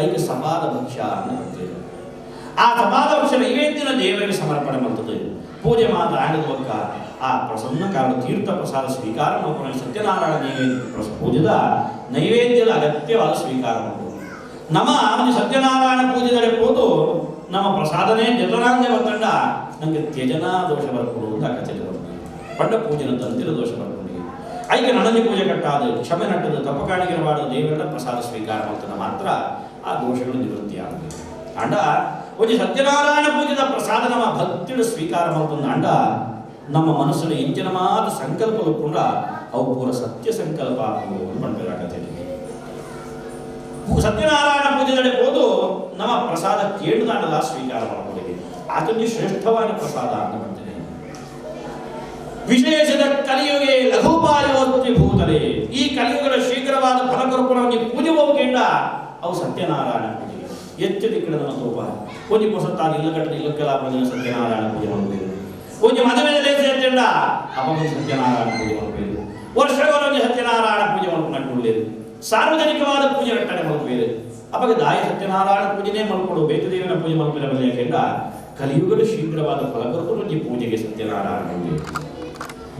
ಐದು ಸಪಾದ ಭಕ್ಷ್ಯ ಅಂತ ಬರ್ತೇವೆ. ಆ ಸಪಾದ ಭಕ್ಷ್ಯ ನೈವೇದ್ಯನ ದೇವರಿಗೆ ಸಮರ್ಪಣೆ ಮಾಡ್ತದೆ. ಪೂಜೆ ಮಾತ್ರ ಆಡಿದ ಬೊಕ್ಕ ಆ ಪ್ರಸನ್ನ ಕಾರಣ ತೀರ್ಥ ಪ್ರಸಾದ ಸ್ವೀಕಾರ ಮಾಡ್ಕೊಂಡು ಸತ್ಯನಾರಾಯಣ ನೈವೇದ್ಯ ಪೂಜೆದ ನೈವೇದ್ಯದ ಅಗತ್ಯವಾದ ಸ್ವೀಕಾರ ಮಾಡ್ಬೋದು. ನಮ್ಮ ಸತ್ಯನಾರಾಯಣ ಪೂಜೆದಡೆ ಹೋದು ನಮ್ಮ ಪ್ರಸಾದನೇ ಜತನಾಂಗ ಬರ್ತಂಡ ನನಗೆ ತ್ಯಜನಾ ದೋಷ ಬರ್ಕೊಡು ಅಂತ ಕಥೆ ಬರ್ತದೆ. ಪಂಡ ಪೂಜೆನ ತಂತಿರ ದೋಷ ಬರ್ಕೊಂಡಿಗೆ. ಐಕೆ ನನಗೆ ಪೂಜೆ ಕಟ್ಟಾದ ಕ್ಷಮೆ ನಟ್ಟದು ತಪ್ಪಕಾಣಿಗಿರಬಾರದು ದೇವರ ಪ್ರಸಾದ ಸ್ವೀಕಾರ ಮಾಡ್ತಾನೆ ಮಾತ್ರ ಆ ದೋಷಗಳು ನಿವೃತ್ತಿ ಆಗುತ್ತೆ. ಅಂಡ ಒಂದು ಸತ್ಯನಾರಾಯಣ ಪೂಜೆದ ಪ್ರಸಾದ ನಮ್ಮ ಭಕ್ತಿಡು ಸ್ವೀಕಾರ ಮಾಡ್ತಂದ ಅಂಡ ನಮ್ಮ ಮನಸ್ಸಿನ ಇಂಚಿನ ಮಾತು ಸಂಕಲ್ಪಗಳು ಕೂಡ ಅವು ಪೂರ ಸತ್ಯ ಸಂಕಲ್ಪ ಮಾಡ್ಬೇಕಾಗತ್ತೆ. ಸತ್ಯನಾರಾಯಣ ಪೂಜೆದಡೆ ಹೋದು ನಮ್ಮ ಪ್ರಸಾದ ಕೇಳುದಾಂಡಲ ಸ್ವೀಕಾರ ಮಾಡಿಕೊಳ್ಳಿ, ಆತನಿಗೆ ಶ್ರೇಷ್ಠವಾದ ಪ್ರಸಾದ ಅಂತ ಮಾಡ್ತೇನೆ. ವಿಶೇಷದ ಕಲಿಯುಗೆ ಲಘುಪಾಯೋತ್ತಿ ಭೂತಲೆ, ಈ ಕಲಿಯುಗದ ಶೀಘ್ರವಾದ ಫಲಕರುಪಣವನ್ನು ಪೂಜೆ ಹೋಗೇಂಡ ಅವು ಸತ್ಯನಾರಾಯಣ ಪೂಜೆ. ಹೆಚ್ಚು ದಿಕ್ಕಿನ ನಮ್ಮ ತೋಪ ಒಂಜಿ ಪೊಸತ್ತಾದ ಇಲ್ಲಗಟ್ಟದ ಇಲ್ಲಕ್ಕಲಾಪದ ಸತ್ಯನಾರಾಯಣ ಪೂಜೆ ಮಾಡಬೇಕು. ಒಂಜಿ ಮದುವೆ ಲೇಸ ಅಪ್ಪ ಸತ್ಯನಾರಾಯಣ ಪೂಜೆ ಮಾಡಬೇಕು. ವರ್ಷಗಳೊಂದು ಸತ್ಯನಾರಾಯಣ ಪೂಜೆ ಮಾಡ್ಕೊಂಡು ಸಾರ್ವಜನಿಕವಾದ ಪೂಜೆ ರಟ್ಟಣೆ ಮಾಡಬೇಕು. ಅವಾಗ ದಾಯ ಸತ್ಯನಾರಾಯಣ ಪೂಜೆನೇ ಮಾಡ್ಕೊಡು, ಬೇತದೇವನ ಪೂಜೆ ಮಾಡ್ಕೊಳ್ಳ ಯಾಕೆಂದ ಕಲಿಯುಗದ ಶೀಘ್ರವಾದ ಫಲಕರುಪಣಿ ಪೂಜೆಗೆ ಸತ್ಯನಾರಾಯಣ ಪೂಜೆ.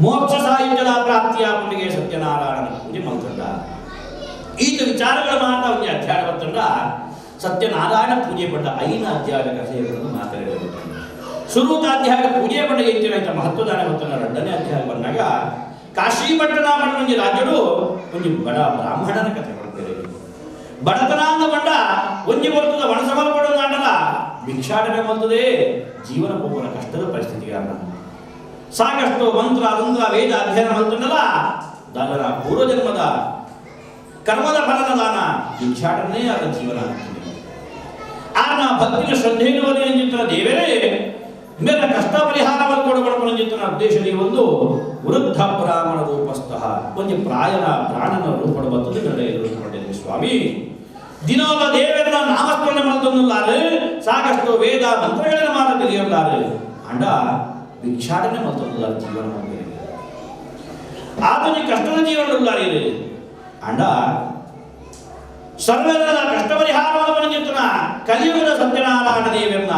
ಮೋಕ್ಷ ಸಾಯುಜ್ಯದ ಪ್ರಾಪ್ತಿಯ ಪುಣ್ಯಗೆ ಸತ್ಯನಾರಾಯಣನ ಪೂಜೆ ಮಲ್ತಂಡ ಈತ ವಿಚಾರಗಳ ಮಾತ ಒಂದು ಅಧ್ಯಾಯ ಬರ್ತಂಡ ಸತ್ಯನಾರಾಯಣ ಪೂಜೆ ಪಂಡ ಐನ ಅಧ್ಯಾಯದ ಕಥೆಗಳನ್ನು ಮಾತಾಡಿದರು. ಸುರೂತಾಧ್ಯಾಯ ಪೂಜೆ ಪಂಡ ಎಂಚಿನ ಮಹತ್ವದಾನ ಗೊತ್ತನ್ನ ಎರಡನೇ ಅಧ್ಯಾಯ ಬಂದಾಗ ಕಾಶೀಪಟ್ಟಣ ಒಂಜಿ ರಾಜ್ಯಡು ಒಂಜಿ ಬಡ ಬ್ರಾಹ್ಮಣನ ಕಥೆ ಕೊಡ್ತೇವೆ. ಬಡತನಾಂಗ ಬಂಡ ಒಂಜಿ ಬರ್ತದ ವಣಸಮಲ ಪಡೋದಾಂಡಲ ಭಿಕ್ಷಾಟನೆ ಬಂತದೆ ಜೀವನ ಹೋಗುವ ಕಷ್ಟದ ಪರಿಸ್ಥಿತಿಗೆ ಸಾಕಷ್ಟು ಮಂತ್ರ ರಂದ್ರ ವೇದ ಅಧ್ಯಯನ ಮಂತ್ರನಲ್ಲ ದಾನರ ಪೂರ್ವಜನ್ಮದ ಕರ್ಮದ ಫಲನ ದಾನ ಭಿಕ್ಷಾಟನೆ ಆದ ಜೀವನ ಆಗ್ತದೆ. ಆನ ಭಕ್ತಿನ ಶ್ರದ್ಧೆಯನ್ನು ಚಿತ್ರ ದೇವರೇ ಮೇಲ ಕಷ್ಟ ಪರಿಹಾರವನ್ನು ಕೊಡಬಾರ್ದು ಚಿತ್ರನ ಉದ್ದೇಶದಲ್ಲಿ ಒಂದು ವೃದ್ಧ ಬ್ರಾಹ್ಮಣ ರೂಪಸ್ಥಃ ಒಂದು ಪ್ರಾಯನ ಪ್ರಾಣನ ರೂಪಡ ಬರ್ತದೆ ಗಂಡ ಎದುರುಕೊಂಡಿದ್ದೇನೆ ಸ್ವಾಮಿ. ದಿನೋಲ ದೇವರನ್ನ ನಾಮಸ್ಮರಣೆ ಮಾಡ್ತಂದುಲ್ಲಾರೆ ಸಾಕಷ್ಟು ವೇದ ಮಂತ್ರಗಳನ್ನ ಮಾತ್ರ ತಿಳಿಯಲ್ಲಾರೆ ಅಂಡ ಭಿಕ್ಷಾಟನೆ ಮಾಡ್ತಂದುಲ್ಲಾರೆ ಜೀವನ ಮಾಡ್ತಾರೆ ಆತನಿ ಕಷ್ಟದ ಜೀವನ ಅಂಡ ಸರ್ವರ ಕಷ್ಟ ಪರಿಹಾರವನ್ನು ಚಿತ್ರನ ಕಲಿಯುಗದ ಸತ್ಯನಾರಾಯಣ ದೇವರನ್ನ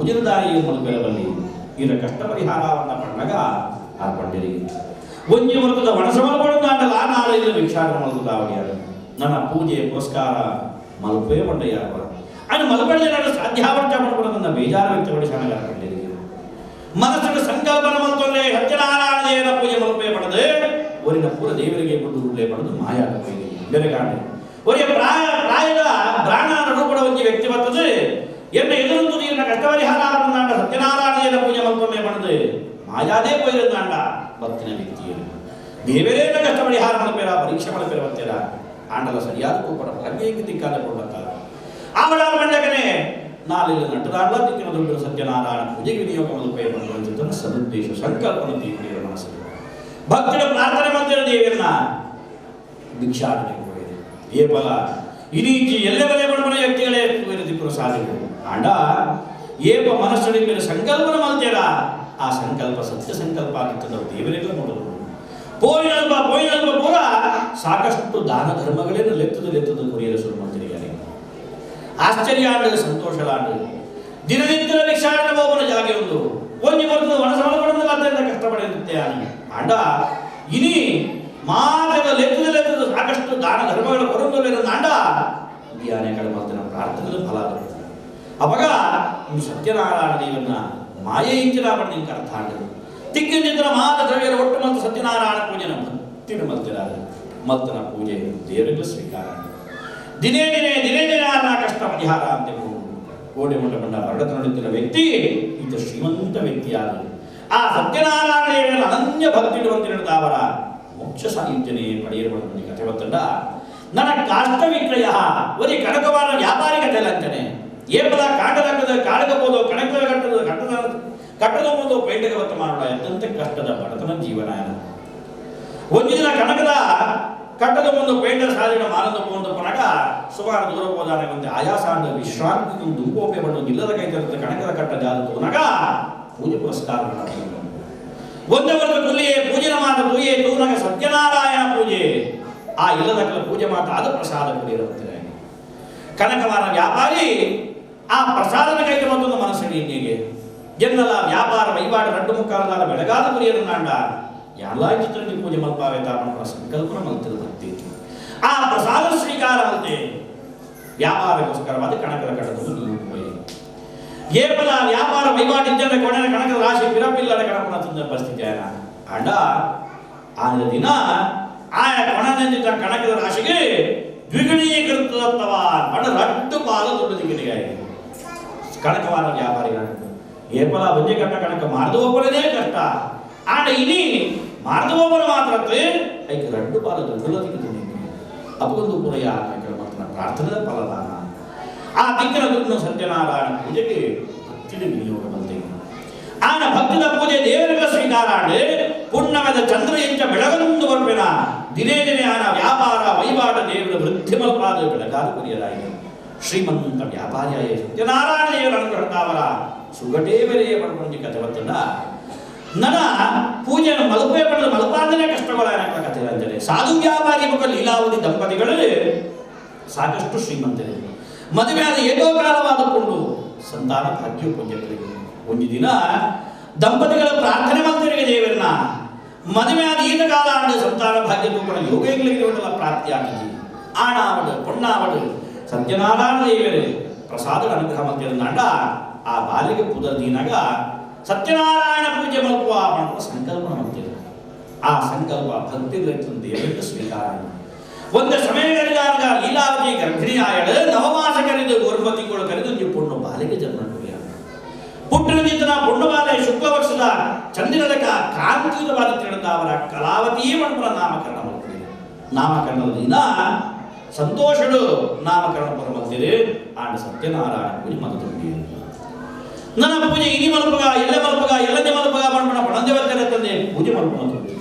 ಉಜಿರದಾರಿ ಬೆಳವಲ್ಲಿ ಇದರ ಕಷ್ಟ ಪರಿಹಾರವನ್ನು ಪಡೆದಾಗ ಆ ಪಂಡಿರಿಗೆ ಒಂಜಿ ವರ್ತದ ವಣಸಮಲ ಪಡೆದಾಂಡಲ ನಾಳೆ ಭಿಕ್ಷಾಟನೆ ಮಾಡ್ತಾವಡಿಯಾರು ನನ್ನ ಪೂಜೆ ಪುರಸ್ಕಾರ ಮಲ್ಪೇ ಪಂಡಯ್ಯಾರ ఆయన ಮಲ್ಪಡೆದ ಸಾಧ್ಯಾವರ್ತ ಪಡ್ಕೊಂಡು ನನ್ನ ಬೇಜಾರು ವ್ಯಕ್ತಪಡಿಸಿ ಪಂಡಿರಿಗೆ ಮನಸ್ಸಿನ ಸಂಕಲ್ಪನ ಮಲ್ತೊಲ್ಲೆ ಸತ್ಯನಾರಾಯಣ ದೇವರ ಪೂಜೆ ಮಲ್ಪೇ ಪಡೆದು ಒರಿನ ಪೂರ ದೇವರಿಗೆ ಕೊಟ್ಟು ಉಳ್ಳೆ ಪಡೆದು ಮಾಯಾದ ಬೇರೆ ಕಾರಣ ಒರಿಯ ಪ್ರಾಯ ಪ್ರಾಯದ ಪ್ರಾಣನ ರೂಪದ ಒಂದು ವ್ಯಕ್ತಿ ಬರ್ತದೆ ಎನ್ನ ಎದುರಂತು ನೀರಿನ ಕಷ್ಟ ಪರಿಹಾರ ಸತ್ಯನಾರಾಯಣ ದೇವರ ಪೂಜೆ ಮಲ್ತೊಲ್ಲೆ ಪಡೆದು ಮಾಯಾದೇ ಪೋಯಿರಂದಾಂಡ ಭಕ್ತಿನ ವ್ಯಕ್ತಿಯನ್ನು ದೇವರೇ ಕಷ್ಟ ಪರಿಹಾರ ಮಲ್ಪೇರ ಪರೀಕ್ಷೆ ಮಲ್ಪೇರ ಬರ್ತೀರ ಆಂಡಲ ಸರಿಯಾದ ಕೂಪಡ ಭಾಗ್ಯಕ್ಕೆ ದಿಕ್ಕಾದ ಕೊಡತ್ತ ಆವಳ ಮಂಡಕನೇ ನಾಳೆಲ್ಲ ನಟದಾಡಲ ದಿಕ್ಕಿನ ದೊಡ್ಡ ಸತ್ಯನಾರಾಯಣ ಪೂಜೆಗೆ ವಿನಿಯೋಗ ಮಲ್ಪೇ ಪಡೆದ ಸದುದ್ದೇಶ ಸಂಕಲ್ಪನ ತೀರ್ಪಿರ ಮನಸ್ಸು ಭಕ್ತರ ಪ್ರಾರ್ಥನೆ ಮಂದಿರ ದೇವರನ್ನ ಭಿಕ್ಷಾಟನೆ ಹೋಗಿದೆ ಏ ಬಲ ಇಡೀ ಎಲ್ಲೆ ಬಲೆ ಬಡಬಡ ವ್ಯಕ್ತಿಗಳೇ ದಿಕ್ಕರು ಸಾಧಕರು ಆಂಡ ಏಪ ಮನಸ್ಸಿನ ಮೇಲೆ ಸಂಕಲ್ಪನ ಮಾಡ್ತೀರ ಆ ಸಂಕಲ್ಪ ಸತ್ಯ ಸಂಕಲ್ಪ ಆಗಿರ್ತದೆ ದೇವರೆಲ್ಲ ನೋಡೋದು ಪೋಯಿನಲ್ಪ ಪೋಯಿನಲ್ಪ ಪೂರ ಸಾಕಷ್ಟು ದಾನ ಧರ್ಮಗಳೇನು ಲೆತ್ತದ ಲೆತ್ತದ ಕೊರಿಯಲು ಶುರು ಮಾಡ್ತೀರಿ. ಆಶ್ಚರ್ಯ ಆಡಲು ಸಂತೋಷ ಆಡಲು ದಿನನಿತ್ಯದ ಭಿಕ್ಷಾಟನೆ ಹೋಗುವ ಜಾಗೆ ಒಂದು ಒಂಜಿ ಬರ್ತದೆ ಒಣಸಮಳ ಆದ್ದರಿಂದ ಕಷ್ಟಪಡೆಯುತ್ತೆ ಆಂಡ ಇನಿ ಮಾತದ ಲೆತ್ತದ ಲೆತ್ತದ ಸಾಕಷ್ಟು ದಾನ ಧರ್ಮಗಳ ಕೊರಂದೊಲ್ಲ ಆಂಡ ಧ್ಯಾನ ಕಡೆ ಮಾತಿನ ಪ್ರಾರ್ಥನೆ ಫಲ ಆಗುತ್ತೆ. ಅವಾಗ ಸತ್ಯನಾರಾಯಣ ದೇವನ್ನ ಮಾಯೆ ಇಂಚಿನ ನಿಂಗೆ ಅರ್ಥ ಆಗದು ತಿಕ್ಕಿನ ಮಾತ ದ್ರವ್ಯರ ಒಟ್ಟು ಮತ್ತು ಸತ್ಯನಾರಾಯಣ ಪೂಜೆನ ಭಕ್ತಿನ ಮಲ್ತಿರ ಮಲ್ತನ ಪೂಜೆ ದೇವರಿಗೂ ಸ್ವೀಕಾರ ದಿನೇ ದಿನೇ ದಿನೇ ದಿನೇ ಆನ ಕಷ್ಟ ಪರಿಹಾರ ಅಂತ ಕೋಡೆ ಮಠ ಬಂಡ ಹೊರಡತನಡುತ್ತಿರುವ ವ್ಯಕ್ತಿ ಈತ ಶ್ರೀಮಂತ ವ್ಯಕ್ತಿಯಾದನು. ಆ ಸತ್ಯನಾರಾಯಣ ದೇವರ ಅನನ್ಯ ಭಕ್ತಿ ಇಡುವಂತಿರುತ್ತಾವರ ಮೋಕ್ಷ ಸಾಯುಜ್ಯನೇ ಪಡೆಯಬಾರದು ಕಥೆ ಗೊತ್ತಂಡ ನನ್ನ ಕಾಷ್ಟ ವಿಕ್ರಯ ಒರಿ ಕನಕವಾರ ವ್ಯಾಪಾರಿ ಕಥೆ ಅಂತಾನೆ ಏಪದ ಕಾಟದ ಕಾಡಗಬಹುದು ಕಣಕದ ಕಟ್ಟದ ಕಟ್ಟದ ಕಟ್ಟದ ಒಂದು ಪೇಟೆಗೆ ಹೊತ್ತು ಮಾಡೋಣ ಅತ್ಯಂತ ಕಷ್ಟದ ಬಡತನ ಜೀವನ. ಒಂದು ದಿನ ಕಣಕದ ಕಟ್ಟದ ಒಂದು ಪೇಟೆ ಸಾಲಿನ ಮಾನದ ಒಂದು ಪನಕ ಸುಮಾರು ದೂರ ಹೋದಾನೆ ಒಂದು ಆಯಾಸ ಅಂದ ವಿಶ್ರಾಂತಿ ಒಂದು ದುಂಕೋಪೆ ಬಂದು ಇಲ್ಲದ ಕೈ ತರದ ಕಣಕದ ಕಟ್ಟ ಜಾದ ತೋನಾಗ ಪೂಜೆ ಪುರಸ್ಕಾರ ಒಂದೇ ವರ್ಷ ಕುಲ್ಲಿಯೇ ಪೂಜೆನ ಮಾತ ಪೂಜೆ ತೂನಾಗ ಸತ್ಯನಾರಾಯಣ ಪೂಜೆ ಆ ಇಲ್ಲದ ಪೂಜೆ ಮಾತ ಆದ ಪ್ರಸಾದ ಕುಡಿಯಿರುತ್ತಾರೆ ಕನಕವಾರ ವ್ಯಾಪಾರಿ ಆ ಪ್ರಸಾದನ ಕೈಗೆ ಬಂದೊಂದು ಮನಸ್ಸಿನ ಇನ್ನಿಗೆ ಎನ್ನಲ ವ್ಯಾಪಾರ ವಹಿವಾಟ ರಡ್ಡು ಮುಕ್ಕಾಲದಾರ ಬೆಳಗಾದ ಗುರಿಯನ್ನಾಂಡ ಎಲ್ಲ ಚಿತ್ರದಲ್ಲಿ ಪೂಜೆ ಮಲ್ಪಾವೆ ತಾಪನ ಸಂಕಲ್ಪನ ಮಲ್ತಿದ ಭಕ್ತಿ ಆ ಪ್ರಸಾದ ಸ್ವೀಕಾರ ಅಂತೆ ವ್ಯಾಪಾರಕ್ಕೋಸ್ಕರವಾದ ಕಣಕದ ಕಟ್ಟದ ಏಪಲ ವ್ಯಾಪಾರ ವಹಿವಾಟ ಇದ್ದರೆ ಕೊನೆಯ ಕಣಕದ ರಾಶಿ ಪಿರಪಿಲ್ಲದ ಕಣಪನ ತಂದ ಪರಿಸ್ಥಿತಿ ಆಯನ ಅಂಡ ಆ ದಿನ ಆಯ ಕೊಣನೆಂದಿದ್ದ ಕಣಕದ ರಾಶಿಗೆ ದ್ವಿಗುಣೀಕೃತವ ಬಡ ರಡ್ಡು ಪಾಲು ದೊಡ್ಡ ದಿಕ್ಕಿನಿಗೆ ಕಣಕವಾದ ವ್ಯಾಪಾರಿಗಳು ಏಪಲ ಒಂದೇ ಕಟ್ಟ ಕಣಕ ಮಾರ್ದು ಒಬ್ಬರದೇ ಕಷ್ಟ ಆಡ ಇನಿ ಮಾರ್ದು ಒಬ್ಬರು ಮಾತ್ರ ಐಕೆ ರಡ್ಡು ಪಾಲು ದೊಡ್ಡ ದಿಕ್ಕಿದೆ ಅಪಗೊಂದು ಪುರಯ್ಯ ಮಾತ್ರ ಪ್ರಾರ್ಥನೆ ಫಲದಾನ ಆ ದಿಕ್ಕಿನ ದುಡ್ಡು ಸತ್ಯನಾರಾಯಣ ಪೂಜೆಗೆ ಭಕ್ತಿಯ ವಿನಿಯೋಗ ಬಂದೆ ಆನ ಭಕ್ತಿದ ಪೂಜೆ ದೇವರಿಗ ಸ್ವೀಕಾರ ಪುಣ್ಯದ ಚಂದ್ರ ಎಂಚ ಬೆಳಗಂದು ಬರ್ಪೇನ ದಿನೇ ದಿನೇ ಆನ ವ್ಯಾಪಾರ ವಹಿವಾಟ ದೇವರ ವೃದ್ಧಿ ಮಲ್ಪಾದ ಬೆಳಗಾದ ಕುರಿಯದಾಗಿದೆ ಶ್ರೀಮಂತ ವ್ಯಾಪಾರಿಯಾಯ ಸತ್ಯನಾರಾಯಣ ದೇವರ ಅನುಗ್ರಹತಾವರ ಸುಗಟೇ ಬೆಲೆಯ ಪಡ್ಕೊಂಡು ಕಥೆ ಗೊತ್ತಲ್ಲ ನನ್ನ ಪೂಜೆಯನ್ನು ಮಲಪೇ ಪಡೆದು ಮಲಪಾದನೆ ಕಷ್ಟಗಳ ಕಥೆ ಅಂತಾರೆ. ಸಾಧು ವ್ಯಾಪಾರಿ ಮುಖ ಲೀಲಾವತಿ ದಂಪತಿಗಳು ಸಾಕಷ್ಟು ಶ್ರೀಮಂತರು ಮದುವೆಯಾದ ಏಟೋ ಕಾಲವಾದಕೊಂಡು ಸಂತಾನ ಭಾಗ್ಯ ಪುಣ್ಯಗಳಿಗೆ ಒಂದು ದಿನ ದಂಪತಿಗಳ ಪ್ರಾರ್ಥನೆ ಮಾಡ್ತಾರೆ ದೇವರನ್ನ ಮದುವೆ ಆದ ಈತ ಕಾಲ ಆಂಡು ಸಂತಾನ ಭಾಗ್ಯ ತೂಪಣ ಯೋಗಗಳಿಗೆ ಉಂಟಲ್ಲ ಪ್ರಾಪ್ತಿಯಾಗಿದೆ. ಆಣಾವಡು ಪೊಣ್ಣಾವಡು ಸತ್ಯನಾರಾಯಣ ದೇವರು ಪ್ರಸಾದ ಅನುಗ್ರಹ ಮಲ್ತಿರಂದಾಂಡ ಆ ಬಾಲಿಗೆ ಪುದರ್ದೀನಾಗ ಸತ್ಯನಾರಾಯಣ ಪೂಜೆ ಮಲ್ಪುವ ಅನ್ನುವ ಸಂಕಲ್ಪ ಮಾಡ್ತಿದ್ರು. ಆ ಸಂಕಲ್ಪ ಭಕ್ತಿ ದೇವರಿಗೆ ಸ್ವೀಕಾರ. ಒಂದು ಸಮಯ ಕರೆದಾಗ ಲೀಲಾವತಿ ಗರ್ಭಿಣಿ ಆಯಳು ನವಮಾಸ ಕರೆದು ಗರ್ಭ ತಿಂಗಳು ಕರೆದು ನೀವು ಪೊಣ್ಣು ಬಾಲಿಗೆ ಜನ್ಮ ಕೊಡಿಯ. ಪುಟ್ಟನ ಜಿತನ ಪೊಣ್ಣು ಬಾಲೆ ಶುಕ್ಲವರ್ಷದ ಚಂದಿರಲಕ ಕಾಂತಿಯುತವಾದ ತಿಳಿದ ಅವರ ಕಲಾವತಿಯೇ ಮಣಪುರ ನಾಮಕರಣ ಮಾಡ್ತೀರಿ. ನಾಮಕರಣದ ದಿನ ಸಂತೋಷಡು ನಾಮಕರಣ ಪುರ ಮಲ್ತಿರಿ. ಆಂಡ ಸತ್ಯನಾರಾಯಣ ಪೂಜೆ ಮದತು ನನ್ನ ಪೂಜೆ ಇನಿ ಮಲ್ಪಗ ಎಲ್ಲ ಮಲ್ಪಗ ಎಲ್ಲನೇ ಮಲ್ಪಗ ಮಣ್ಪಣ ಪಣಂದೇವತೆಯ ತಂದೆ ಪೂಜೆ ಮಲ್ಪ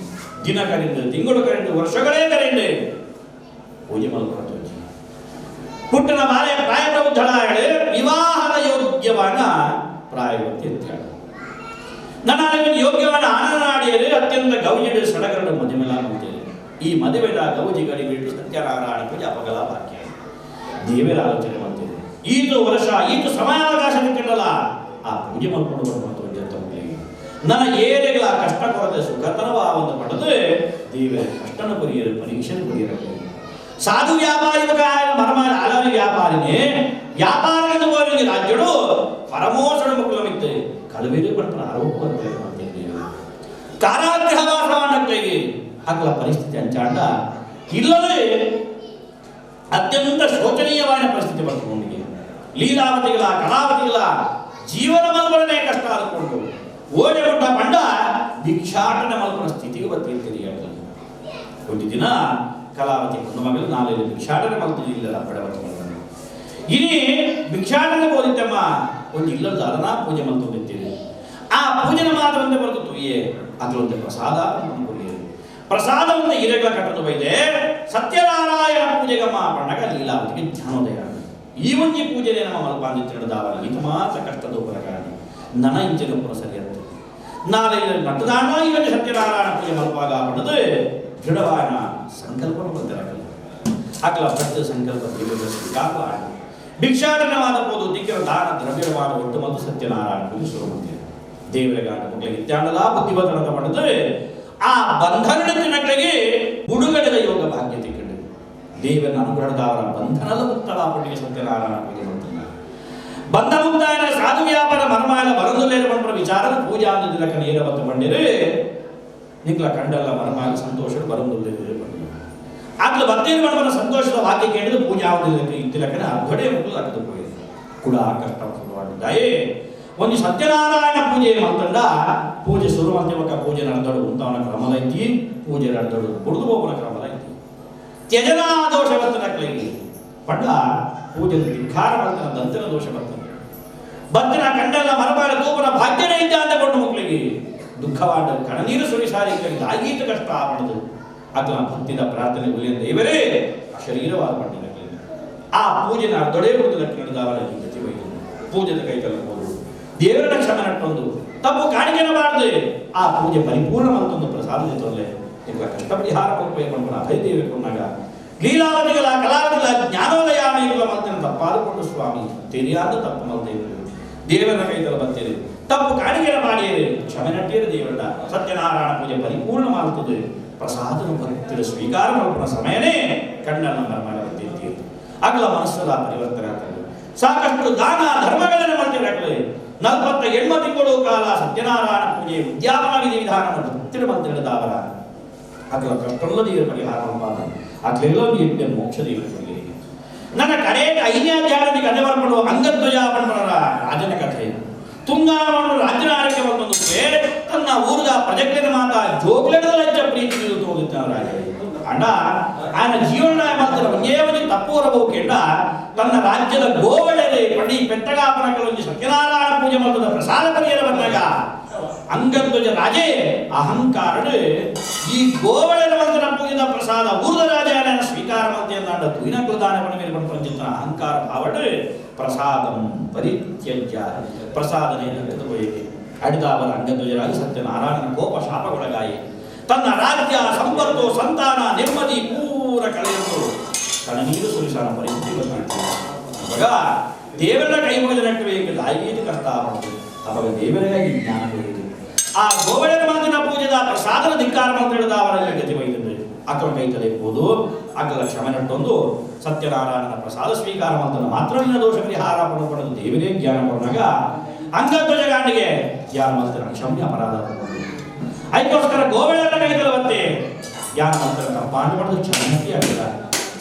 ದಿನ ಕರೆಂದು ತಿಂಗಳು ಕರೆಂದು ವರ್ಷಗಳೇ ಕರೆಂದು ಪೂಜೆ ಮಲ್ಪ ಪುಟ್ಟನ ಬಾಲೆ ಪ್ರಾಯ ಪ್ರಬುದ್ಧಳ ಹೇಳಿ ವಿವಾಹದ ಯೋಗ್ಯವಾನ ಪ್ರಾಯವತಿ ಅಂತ ಹೇಳಿ ನನ್ನ ಯೋಗ್ಯವಾದ ಆನಂದನಾಡಿಯಲ್ಲಿ ಅತ್ಯಂತ ಗೌಜಿಡು ಸಡಗರಡು ಮದುವೆಲ ಅಂತೇಳಿ. ಈ ಮದುವೆದ ಗೌಜಿಗಳಿಗೆ ಬಿಟ್ಟು ಸತ್ಯನಾರಾಯಣ ಪೂಜೆ ಅಪಗಲ ವಾಕ್ಯ ದೇವರ ಆಲೋಚನೆ ಮಾಡ್ತೇವೆ. ಈತು ವರ್ಷ ಈತು ಸಮಯಾವಕಾಶ ಸಿಕ್ಕಿರಲ್ಲ ಆ ಪೂಜೆ ಮಾಡಿಕೊಂಡು ಬರುವಂಥ ನನ್ನ ಏರೆಗಳ ಕಷ್ಟ ಕೊರತೆ ಸುಖತನವ ಒಂದು ಪಡೆದು ದೇವರ ಕಷ್ಟನ ಪರಿಯರು ಪರೀಕ್ಷೆ ಪರಿಯರು. ಸಾಧು ವ್ಯಾಪಾರಿ ಮರಮಾಲ ಆಲಾವಿ ವ್ಯಾಪಾರಿನೇ ವ್ಯಾಪಾರದಿಂದ ಹೋಗಿ ರಾಜ್ಯಡು ಪರಮೋಷಣ ಮಕ್ಕಳು ಕಲವೇರು ಪಡ್ತಾನೆ ಆರೋಪ ಕಾರಾಗೃಹವಾಸವನ್ನಕ್ಕಾಗಿ ಹಾಕಲ ಪರಿಸ್ಥಿತಿ ಅಂಚಾಂಡ ಇಲ್ಲದೆ ಅತ್ಯಂತ ಶೋಚನೀಯವಾದ ಪರಿಸ್ಥಿತಿ ಬರ್ತದೆ. ಲೀಲಾವತಿಗಳ ಕಲಾವತಿಗಳ ಜೀವನ ಮಲ್ಪನೆ ಕಷ್ಟ ಆದುಕೊಂಡು ಓಡೆಗೊಂಡ ಪಂಡ ಭಿಕ್ಷಾಟನೆ ಮಲ್ಪನ ಸ್ಥಿತಿಗೆ ಬರ್ತಿರ್ತೀರಿ. ಒಂದು ದಿನ ಕಲಾವತಿ ಪುಣ್ಣ ಮಗಳು ನಾಳೆ ಭಿಕ್ಷಾಟನೆ ಮಲ್ತಿಲ್ಲ ಬಡವತ್ತು ಇನಿ ಭಿಕ್ಷಾಟನೆ ಹೋದಿತ್ತಮ್ಮ ಒಂದು ಇಲ್ಲದ ಅದನ್ನ ಪೂಜೆ ಮಲ್ತೊಂದಿರ್ತೀರಿ. ಆ ಪೂಜೆನ ಮಾತ್ರ ಒಂದೇ ಬರ್ತದೆ ತುಯ್ಯೆ ಅದರೊಂದು ಪ್ರಸಾದ ಪ್ರಸಾದವನ್ನು ಇರೆಗಳ ಕಟ್ಟದು ಬೈದೆ ಸತ್ಯನಾರಾಯಣ ಪೂಜೆಗಮ್ಮ ಪಣ್ಣಗ ಲೀಲಾವತಿಗೆ ಜ್ಞಾನೋದಯ. ಈ ಒಂಜಿ ಪೂಜೆನೇ ನಮ್ಮ ಮಲ್ಪಾಂದಿತ್ತಿಡದಾವಲ್ಲ ಇದು ಮಾತ್ರ ಕಷ್ಟದ ಉಪರಕಾರಣ ನನ ಇಂಚಿನ ಉಪರ ಸರಿಯತ್ತು ನಾಳೆ ನಟ್ಟದಾಣ ಇವತ್ತು ಸತ್ಯನಾರಾಯಣ ಪೂಜೆ ಮಲ್ಪಾಗ ಪಡೆದು ದೃಢವಾದ ಸಂಕಲ್ಪ ಬಂದಿರಲ್ಲ ಅಕಲ ಭಕ್ತ ಸಂಕಲ್ಪ ದೇವರ ಸ್ವೀಕಾರ. ಭಿಕ್ಷಾಟನವಾದ ಹೋದು ದಿಕ್ಕಿನ ದಾನ ದ್ರವ್ಯವಾದ ಒಟ್ಟು ಮತ್ತು ಸತ್ಯನಾರಾಯಣ ಪೂಜೆ ಶುರು ಮಾಡ್ತೀವಿ. ದೇವರ ಮಕ್ಕಳಿಗೆ ಇತ್ಯಾಡಲ ಬುದ್ಧಿವತನದ ಪಡೆದು ಆ ಬಂಧನದ ನಗಳಿಗೆ ಬಿಡುಗಡೆದ ಯೋಗ ಭಾಗ್ಯ ತಿಕ್ಕಂಡು ದೇವರ ಅನುಗ್ರಹದ ಅವರ ಬಂಧನದ ಮುಕ್ತವಾಪಟ್ಟಿಗೆ ಸತ್ಯನಾರಾಯಣ ಪೂಜೆ ಮಾಡ್ತಾನೆ. ಬಂಧ ಮುಕ್ತಾಯನ ಸಾಧು ವ್ಯಾಪಾರ ಮರ್ಮಾಯನ ಬರದಲ್ಲೇರು ಪಂಪರ ವಿಚಾರದ ಪೂಜಾ ಅಂದಿದ್ದಕ್ಕ ನೇರ ಮತ್ತು ಬಂಡಿರು ನಿಂಗ್ಲ ಕಂಡಲ್ಲ ಮರ್ಮಾಯನ ಸಂತೋಷ ಬರಂದುಲ್ಲೇರು ಬಂದರು ಆಗ್ಲೂ ಬತ್ತೇನು ಮಾಡುವ ಸಂತೋಷದ ವಾಕ್ಯ ಕೇಳಿದ ಪೂಜಾ ಅಂದಿದ್ದಕ್ಕೆ ಇದ್ದಿಲಕ್ಕನೆ ಅರ್ಧಡೆ ಮುಗಿದು ಅಕ್ಕದ ಹೋಗಿದೆ ಕೂಡ ಕಷ್ಟ ಶುರುವಾಗಿದ್ದಾಯೇ. ಒಂದು ಸತ್ಯನಾರಾಯಣ ಪೂಜೆ ಮಾಡ್ತಂಡ ಪೂಜೆ ಶುರು ಮಾಡ್ತೇವಕ್ಕ ಪೂಜೆ ನಡೆದಳು ಉಂತಾವನ ಕ್ರಮದ ಐತಿ ಪೂಜೆ ನಡೆದಳು ಬುಡಿದು ಹೋಗುವ ಕ್ರಮದ ಐತಿ ತ್ಯಜನಾ ದೋಷ ಬರ್ತನಕ್ಲಿಗೆ ಪಂಡ ಪೂಜೆ ಧಿಕ್ಕಾರ ಮಾಡ್ತಾನ ದಂತನ ದೋಷ ಬರ್ತದೆ ಬತ್ತಿನ ಕಂಡಲ್ಲ ಮರಬಾರ ತೂಪನ ಭಾಗ್ಯನೇ ಇದ್ದ ಅಂದಕೊಂಡು ಮಕ್ಕಳಿಗೆ ದುಃಖವಾದ ಕಣನೀರು ಸುರಿಸಾರಿ ದಾಗೀತ ಕಷ್ಟ ಪಡೆದು ಅಥವಾ ಭಕ್ತಿದ ಪ್ರಾರ್ಥನೆ ಉಳಿಯ ದೇವರೇ ಶರೀರವಾದ ಪಂಡಿತ ಆ ಪೂಜೆನ ಅರ್ಧೊಡೆ ಬಿಡುದು ನಡೆದವರ ಗತಿ ಒಯ್ದು ಪೂಜೆದ ಕೈತಲ್ಲ ಹೋದರು ದೇವರ ಕ್ಷಮೆ ನಟ್ಟೊಂದು ತಪ್ಪು ಕಾಣಿಕೆನ ಮಾಡದೆ ಆ ಪೂಜೆ ಪರಿಪೂರ್ಣ ಮತ್ತೊಂದು ಪ್ರಸಾದ ತೊಂದರೆ ನಿಮ್ಮ ಕಷ್ಟ ಪರಿಹಾರ ಕೊಡ್ಬೇಕು ಅಭಯ ದೇವರು ಕೊಂಡಾಗ ಲೀಲಾವತಿಗಳ ಕಲಾವತಿಗಳ ಜ್ಞಾನೋದಯ ಮಲ್ತಿನ ತಪ್ಪಾದುಕೊಂಡು ಸ್ವಾಮಿ ತೆರಿಯಾದ ತಪ್ಪು ಮಲ್ತೇವರು ದೇವರ ಕೈತಲ ಬರ್ತೀರಿ ತಪ್ಪು ಕಾಣಿಕೆನ ಮಾಡಿಯೇ ಕ್ಷಮೆ ನಟ್ಟಿಯರು ದೇವರ ಸತ್ಯನಾರಾಯಣ ಪೂಜೆ ಪರಿಪೂರ್ಣ ಮಾಡ್ತದೆ ಪ್ರಸಾದನ ಭಕ್ತರ ಸ್ವೀಕಾರ ಮಾಡುವ ಸಮಯನೇ ಕಣ್ಣನ್ನು ಮರಮಾಡ ಬರ್ತಿರ್ತೀರಿ ಆಗಲ ಮನಸ್ಸಲ್ಲ ಪರಿವರ್ತನೆ ಆಗ್ತದೆ. ಸಾಕಷ್ಟು ದಾನ ಧರ್ಮಗಳನ್ನು ಮಾಡ್ತಿರಾಗಲಿ 48 ತಿಂಗಳು ಕಾಲ ಸತ್ಯನಾರಾಯಣ ಪೂಜೆ ಉದ್ಯಾಪನ ವಿಧಿ ವಿಧಾನವನ್ನು ಭಕ್ತಿರ ಮಂತ್ರಿದಾವರ ಅಗಲ ಕಷ್ಟಲ್ಲ ದೇವರ ಪರಿಹಾರ ಅಗಲೆಲ್ಲ ನೀಡಿದ ಮೋಕ್ಷ ದೇವರ ನನ್ನ ಕಡೆಯ 5ನೇ ಅಧ್ಯಾಯದಲ್ಲಿ ಕಥೆ ಬರ್ಕೊಂಡು ಅಂಗಧ್ವಜ ಪಂಡರ ರಾಜನ ಕಥೆ ತುಂಗಾವನು ರಾಜನ ಆರೋಗ್ಯ ಬಂದು ತನ್ನ ಊರದ ಪ್ರಜೆಗಳ ಮಾತ ಜೋಗ್ಲೆಡದ ಲಂಚ ಪ್ರೀತಿ ತೋಗುತ್ತಾನ ರಾಜ ಅಣ್ಣ ఆయన ಜೀವನ ಮಾತ್ರ ಒಂದೇ ತಪ್ಪು ಹೊರಬಹುಕೆಂಡ ತನ್ನ ರಾಜ್ಯದ ಗೋವಳರೆ ಪಡಿ ಪೆಟ್ಟಗಾಪನಗಳಲ್ಲಿ ಸತ್ಯನಾರಾಯಣ ಪೂಜೆ ಮಾಡಿದ ಪ್ರಸಾದ ಪರಿಯರ ಬಂದಾಗ ಅಂಗಧ್ವಜ ರಾಜೇ ಅಹಂಕಾರ ಈ ಗೋವಳರ ಮಂತ್ರ ಪೂಜೆದ ಪ್ರಸಾದ ಊರ್ದ ರಾಜ ಸ್ವೀಕಾರ ಮಂತ್ರಿ ತುಯಿನ ಕೃದಾನ ಮೇಲೆ ಬಂದ ಅಹಂಕಾರ ಭಾವಡೆ ಪ್ರಸಾದಂ ಪರಿತ್ಯಜ್ಯ ಪ್ರಸಾದನೆ ಅಡಿದಾವರ ಅಂಗಧ್ವಜರಾಗಿ ಸತ್ಯನಾರಾಯಣನ ಕೋಪ ಶಾಪಗೊಳಗಾಯಿ ತನ್ನ ರಾಜ್ಯ ಸಂಪತ್ತು ಸಂತಾನ ನೆಮ್ಮದಿ ಪೂರ ಕಳೆಯನ್ನು ಕಣ್ಣೀರು ಸುರಿಸಾನ ಪರಿಸ್ಥಿತಿ ಬಂದಿತ್ತು. ಅವಾಗ ದೇವರ ಕೈ ಮುಗಿದ ನಟ್ಟಬೇಕು ದಾಯಿಗೆ ಕಷ್ಟ ಆಗುವುದು. ಅವಾಗ ದೇವರಿಗಾಗಿ ಜ್ಞಾನ ದೊರೆಯಿತು. ಆ ಗೋವಳರ ಮಂದಿನ ಪೂಜೆದ ಪ್ರಸಾದನ ಧಿಕ್ಕಾರ ಮಂತ್ರಿದ ಅವರಲ್ಲಿ ಗತಿ ವೈದ್ಯರು ಅಕ್ಕಲ ಕೈ ತಲೆಬೋದು ಅಕ್ಕಲ ಕ್ಷಮೆ ನಟ್ಟೊಂದು ಸತ್ಯನಾರಾಯಣನ ಪ್ರಸಾದ ಸ್ವೀಕಾರ ಮಂತ್ರನ ಮಾತ್ರ ನಿನ್ನ ದೋಷ ಪರಿಹಾರ ಪಡೆದು ದೇವರೇ ಜ್ಞಾನ ಕೊಡನಾಗ ಅಂಗಧ್ವಜಗಾಂಡಿಗೆ ಜ್ಞಾನ ಮಂತ್ರ ಕ್ಷಮ್ಯ ಅಪರಾಧ ಅದಕ್ಕೋಸ್ಕರ ಗೋವಳರ ಕೈ ತಲುವತ್ತೆ ಜ್ಞಾನ ಮಂತ್ರ ತಪ್ಪಾಂಡು ಪಡೆದು ಕ್ಷಮೆ ಆಗಿಲ್ಲ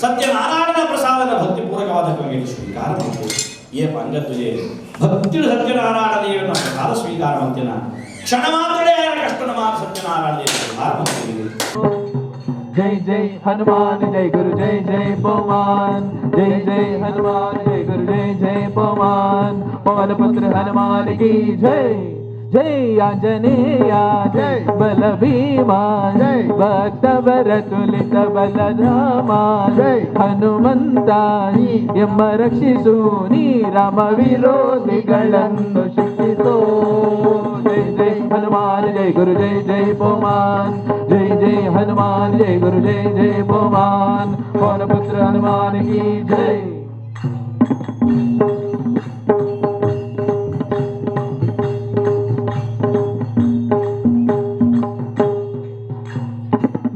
ಸತ್ಯನಾರಾಯಣನ ಪ್ರಸಾದನ ಭಕ್ತಿಪೂರ್ವಕವಾದ ಕವಿಗೆ ಸ್ವೀಕಾರ ಮಾಡ್ತು ಏ ಅಂಗಧ್ವಜೆ ಭಕ್ತಿಡು ಸತ್ಯನಾರಾಯಣ ದೇವನ ಪ್ರಸಾದ ಸ್ವೀಕಾರ ಮಾಡ್ತೇನ ಕ್ಷಣ ಮಾತ್ರೇ ಕಷ್ಟನ ಮಾತ್ರ ಸತ್ಯನಾರಾಯಣ ದೇವನ ಪರಿಹಾರ ಮಾಡ್ತೀವಿ. जय जय हनुमान जय गुरु जय जय पवन जय जय हनुमान जय गुरु जय जय पवन पवन पुत्र हनुमान की जय जय आंजनेया जय बल भीमा जय भक्त तुलित बलधामा जय हनुमंता ಎಮ್ಮ ರಕ್ಷಿಸು ನೀ ರಾಮ ವಿರೋಧಿಗಳನ್ನು ಶಿಕ್ಷಿಸೋ. ಜೈ ಜೈ ಹನುಮಾನ್ ಜೈ ಗುರು ಜೈ ಜೈ ಪವನ್ ಜೈ ಜೈ ಹನುಮಾನ್ ಜೈ ಗುರು ಜೈ ಜೈ ಪವನ್ ಪವನ ಪುತ್ರ ಹನುಮಾನ್ ಕಿ ಜೈ.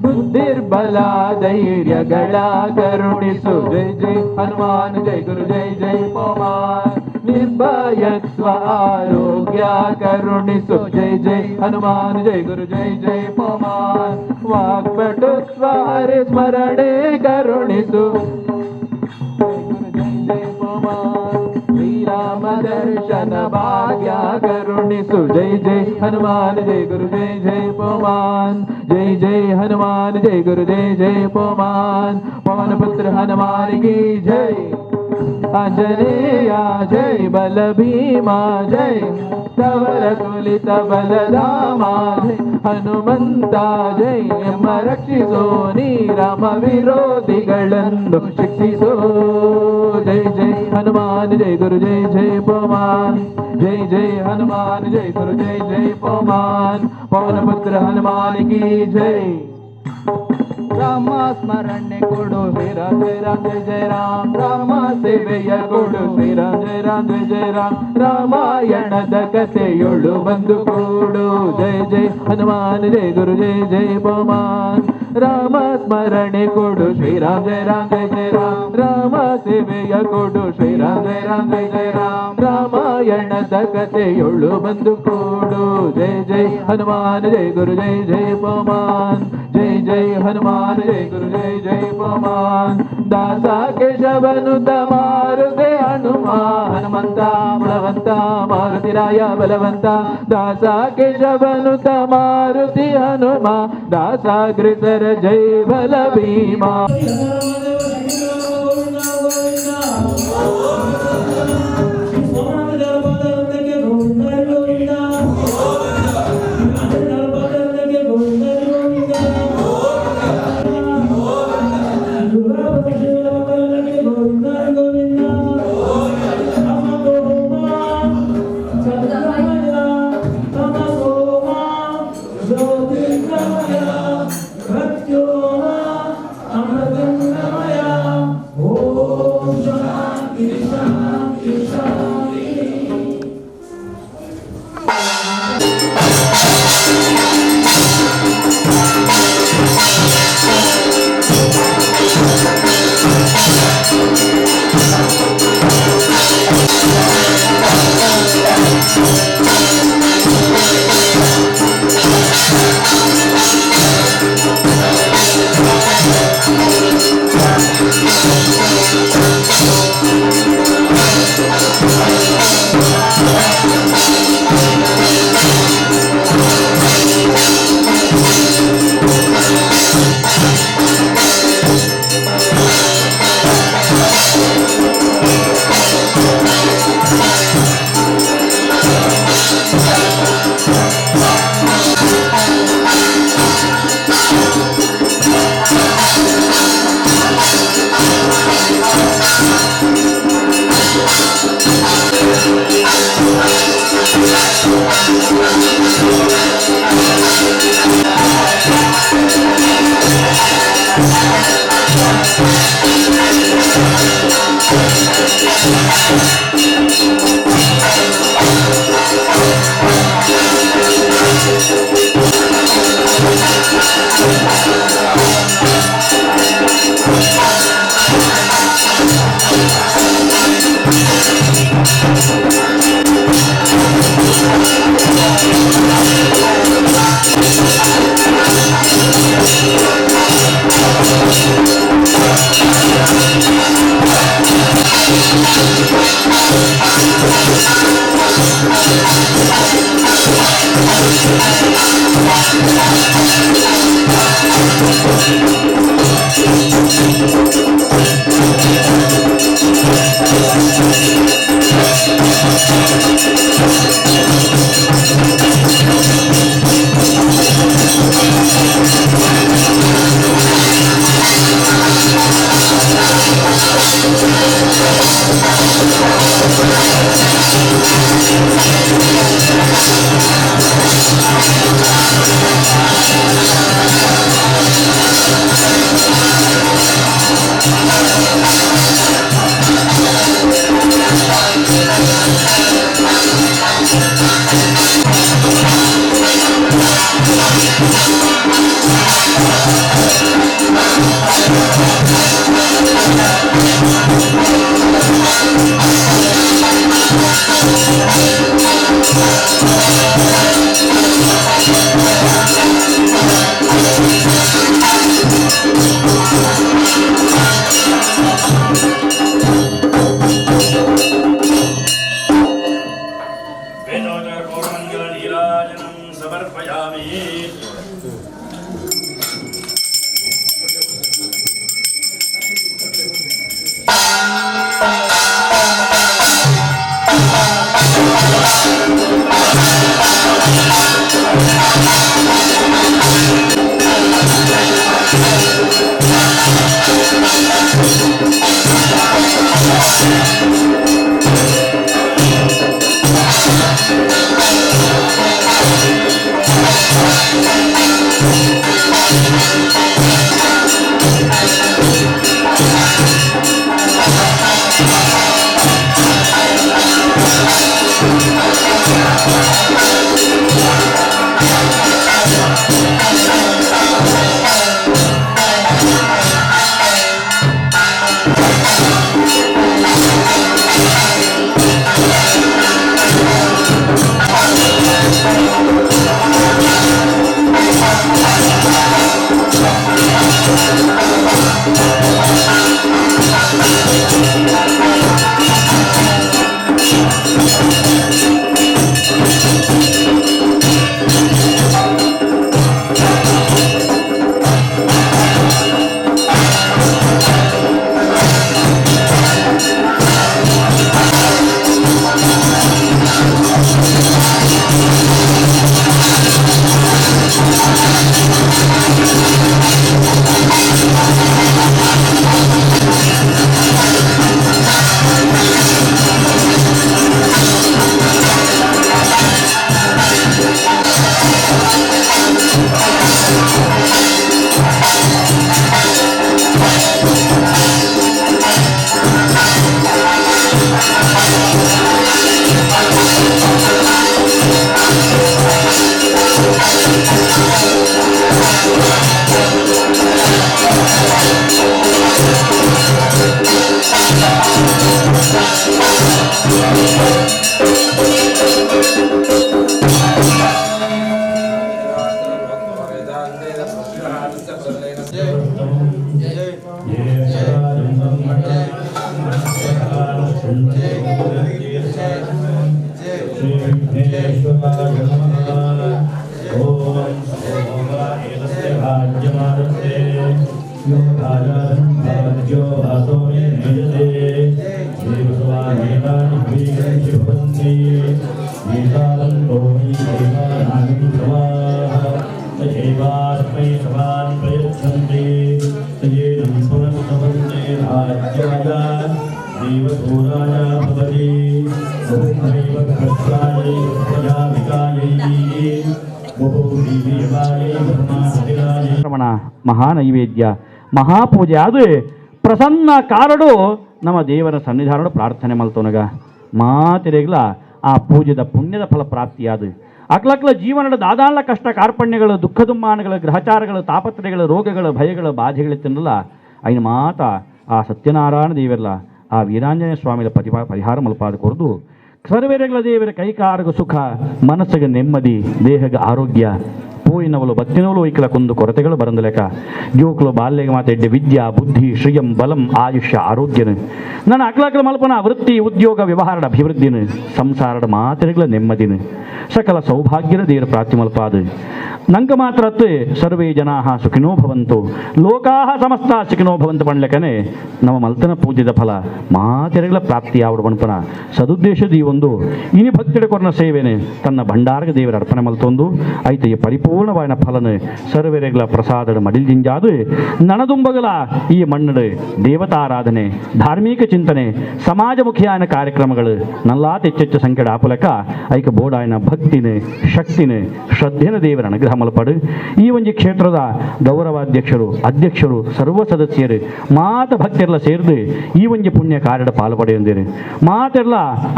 ಬುದ್ಧಿರ್ಬಲ ಧೈರ್ಯಗಳ ಕರುಣಿಸು ಜೈ ಜೈ ಹನುಮಾನ್ ಜೈ ಗುರು ಜೈ ಜೈ ಪವನ್. ನಿರ್ಭಯತ್ವ ಆರೋಗ್ಯ ಕರುಣಿಸು ಜೈ ಜೈ ಹನುಮಾನ್ ಜೈ ಗುರು ಜೈ ಜೈ ಪವನ್. ವಾಕ್ಪಟುತ್ವ ಹರಿ ಸ್ಮರಣೆ ಕರುಣಿಸು ಜೈ ಗುರು ಜೈ ಜೈ ಪವನ್. ಶ್ರೀರಾಮ ದರ್ಶನ ಭಾಗ್ಯ ಕರುಣಿಸು ಜೈ ಜೈ ಹನುಮಾನ್ ಜೈ ಗುರು ಜೈ ಜೈ ಪವನ್ ಜೈ ಜೈ ಹನುಮಾನ್ ಜೈ ಗುರು ಜೈ ಜೈ ಪವನ್ ಪವನ ಪುತ್ರ ಹನುಮಾನ್ ಕಿ ಜೈ. ಆಂಜನೇಯ ಜೈ ಬಲ ಭೀಮಾ ಜೈ ತವರ ತುಲಿತ ಬಲಧಾಮ ಜೈ ಹನುಮಂತ ಜೈ ಎಮ್ಮ ರಕ್ಷಿಸೋ ನೀ ರಾಮ ವಿರೋಧಿಗಳನ್ನು ಶಿಕ್ಷಿಸೋ. ಜೈ ಜೈ ಹನುಮಾನ್ ಜೈ ಗುರು ಜೈ ಜೈ ಪವನ್ ಜೈ ಜೈ ಹನುಮಾನ್ ಜೈ ಗುರು ಜೈ ಜೈ ಪವನ್ ಪವನ ಪುತ್ರ ಹನುಮಾನ್ ಕಿ ಜೈ. ರಾಮ ಸ್ಮರಣೆ ಕೊಡು ಶ್ರೀರಾಮ್ ಜಯ ರಾಮ್ ಜಯ ಜಯ ರಾಮ್ ರಾಮ ಸೇವೆಯ ಕೊಡು ಶ್ರೀರಾಮ್ ಜಯ ರಾಮ್ ಜಯ ಜಯ ರಾಮ್ ರಾಮಾಯಣದ ಕಥೆಯೊಳು ಬಂದು ಕೂಡು ಜಯ ಜೈ ಹನುಮಾನ್ ಜಯ ಗುರು ಜಯ ಜಯ ಪವನ್. ರಾಮ ಸ್ಮರಣೆ ಕೊಡು ಶ್ರೀರಾಮ್ ಜಯ ರಾಮ್ ಜಯ ಜಯ ರಾಮ್ ರಾಮ ಸೇವೆಯ ಕೊಡು ಶ್ರೀರಾಮ್ ಜಯ ರಾಮ್ ಜಯ ಜಯ ರಾಮ್ ರಾಮಾಯಣದ ಕಥೆಯೊಳು ಬಂದು ಕೂಡು ಜಯ ಜೈ ಹನುಮಾನ್ ಜಯ ಗುರು ಜಯ ಜಯ ಪವನ್ ಜೈ ಜೈ ಹನುಮಾನ್ ಜೈ ಗುರು ಜೈ ಜೈ ಪವನ್. ದಾಸ ಕೇಶವನು ಮಾರುತಿ ಹನುಮ ಹನುಮಂತ ಬಲವಂತ ಮಾರುತಿರಾಯ ಬಲವಂತ ದಾಸ ಕೇಶವನು ಮಾರುತಿ ಹನುಮ ದಾಸಾಗ್ರಸರ ಜೈ ಬಲ ಭೀಮಾ. Amrita ಮಹಾನೈವೇದ್ಯ ಮಹಾಪೂಜೆ ಅದು ಪ್ರಸನ್ನ ಕಾರಡು ನಮ್ಮ ದೇವರ ಸನ್ನಿಧಾನಡು ಪ್ರಾರ್ಥನೆ ಮಲ್ತೋನಗ ಮಾತಿರೆಗ್ಲ ಆ ಪೂಜೆದ ಪುಣ್ಯದ ಫಲ ಪ್ರಾಪ್ತಿಯಾದು ಅಕ್ಲಕ್ಲ ಜೀವನದ ದಾದಾಳ ಕಷ್ಟ ಕಾರ್ಪಣ್ಯಗಳು ದುಃಖ ದುಮ್ಮಾನಗಳು ಗ್ರಹಚಾರಗಳು ತಾಪತ್ರಯಗಳು ರೋಗಗಳು ಭಯಗಳು ಬಾಧೆಗಳು ತಿನ್ನಲ್ಲ ಐನ ಮಾತ ಆ ಸತ್ಯನಾರಾಯಣ ದೇವರಲ್ಲ ಆ ವೀರಾಂಜನೇಯ ಸ್ವಾಮಿಯ ಪರಿಹಾರ ಮಲ್ಪಾದ ಕೊರದು ಸರ್ವೇರೆಗಳ ದೇವರ ಕೈಕಾರಗ ಸುಖ ಮನಸ್ಸಿಗೆ ನೆಮ್ಮದಿ ದೇಹಗ ಆರೋಗ್ಯ ಪೋಯಿನವಲು ಬತ್ತಿನವಲು ಐಕ್ಲ ಕುಂದು ಕೊರತೆಗಳು ಬರಂದಲೆಕ ಜೋಕ್ಲು ಬಾಲ್ಯಗೆ ಮಾತೆಡ್ಡೆ ವಿದ್ಯಾ ಬುದ್ಧಿ ಶ್ರಿಯಂ ಬಲಂ ಆಯುಷ್ಯ ಆರೋಗ್ಯನು ನನ್ನ ಅಕ್ಲಾಕ್ಲ ಮಲ್ಪನ ವೃತ್ತಿ ಉದ್ಯೋಗ ವ್ಯವಹಾರದ ಅಭಿವೃದ್ಧಿನ ಸಂಸಾರದ ಮಾತೆಗಳ ನೆಮ್ಮದಿನ ಸಕಲ ಸೌಭಾಗ್ಯದ ದೇರ ಪ್ರಾತಿಮಲ್ಪಾದ ನಂಕ ಮಾತ್ರ ಸರ್ವೇ ಜನಾಃ ಸುಖಿನೋ ಭವಂತು ಲೋಕಾಃ ಸಮಸ್ತ ಸುಖಿನೋ ಭವಂತು ಪಣ್ಲೆಕನೆ ನಮ್ಮ ಮಲ್ತನ ಪೂಜ್ಯದ ಫಲ ಮಾತೆರೆಗಳ ಪ್ರಾಪ್ತಿ ಆವಡ ಪಣ್ಪನ ಸದುದ್ದೇಶದ ಈ ಒಂದು ಇನಿ ಭಕ್ತಿಡ ಕೊರ್ನ ಸೇವೆನೆ ತನ್ನ ಭಂಡಾರಗ ದೇವರ ಅರ್ಪಣೆ ಮಲ್ತೊಂದು ಐತ ಈ ಪರಿಪೂರ್ಣವಾದ ಫಲನ ಸರ್ವೆರೆಗಳ ಪ್ರಸಾದದ ಮಡಿಲ್ಜಿಂಜಾದು ನನದುಂಬಗಲ ಈ ಮಣ್ಣಡು ದೇವತಾರಾಧನೆ ಧಾರ್ಮಿಕ ಚಿಂತನೆ ಸಮಾಜಮುಖಿಯಾನ ಕಾರ್ಯಕ್ರಮಗಳು ನಲ್ಲಾತ ಹೆಚ್ಚೆಚ್ಚು ಸಂಖ್ಯೆ ಆಪಲಕ ಐಕ ಬೋಡಾಯನ ಭಕ್ತಿನ ಶಕ್ತಿನ ಶ್ರದ್ಧೆನ ದೇವರ ಅನುಗ್ರಹ ಮಲ್ಪಡು. ಈ ಒಂಜಿ ಕ್ಷೇತ್ರದ ಗೌರವಾಧ್ಯಕ್ಷರು ಅಧ್ಯಕ್ಷರು ಸರ್ವ ಸದಸ್ಯರು ಮಾತ ಭಕ್ತರೆಲ್ಲ ಸೇರಿದು ಈ ಒಂಜಿ ಪುಣ್ಯ ಕಾರ್ಯದ ಪಾಲು ಪಡೆಯೊಂದಿರು ಮಾತೆಲ್ಲ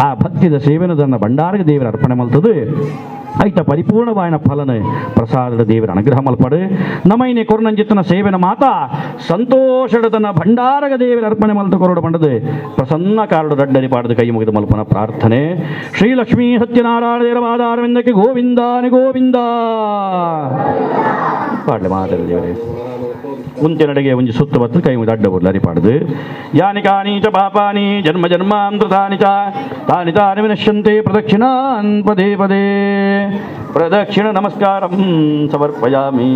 ಆ ಭಕ್ತಿದ ಸೇವೆನದನ್ನ ಭಂಡಾರಗ ದೇವರ ಅರ್ಪಣೆ ಮಲ್ತದು ಐತ ಪರಿಪೂರ್ಣವಾಯನ ಫಲನ ಪ್ರಸಾದದ ದೇವರ ಅನುಗ್ರಹ ಮಲ್ಪಡು. ನಮೈನೆ ಕೊರ್ನಂಜಿತ್ತನ ಸೇವೆನ ಮಾತಾ ಸಂತೋಷಡತನ ಭಂಡಾರಗ ದೇವರ ಅರ್ಪಣೆ ಮಲ್ತು ಕೊರಡು ಪಂಡದು ಪ್ರಸನ್ನ ಕಾರಡು ದಡ್ಡರಿ ಪಾಡದು ಕೈ ಮುಗಿದು ಮಲ್ಪನ ಪ್ರಾರ್ಥನೆ. ಶ್ರೀ ಲಕ್ಷ್ಮೀ ಸತ್ಯನಾರಾಯಣ ದೇವರ ಗೋವಿಂದಾನಿ ಗೋವಿಂದ ಪಾಡಲೆ ಮಾತಾಡ ದೇವರೇ ಮುಂಚಿನಡೆಗೆ ಒಂಜಿ ಸುತ್ತ ಬತ್ತು ಕೈ ಮುಗಿದು ಅಡ್ಡ ಬುರ್ಲರಿ ಪಾಡದು. ಯಾನಿ ಕಾನಿ ಚ ಪಾಪಾನಿ ಜನ್ಮ ಜನ್ಮಾಂತೃತಾನಿ ಚ ತಾನಿ ತಾನಿ ವಿನಶ್ಯಂತೆ ಪ್ರದಕ್ಷಿಣಾನ್ ಪದೇ ಪದೇ ಪ್ರದಕ್ಷಿಣ ನಮಸ್ಕಾರಂ ಸಮರ್ಪಯಾಮಿ.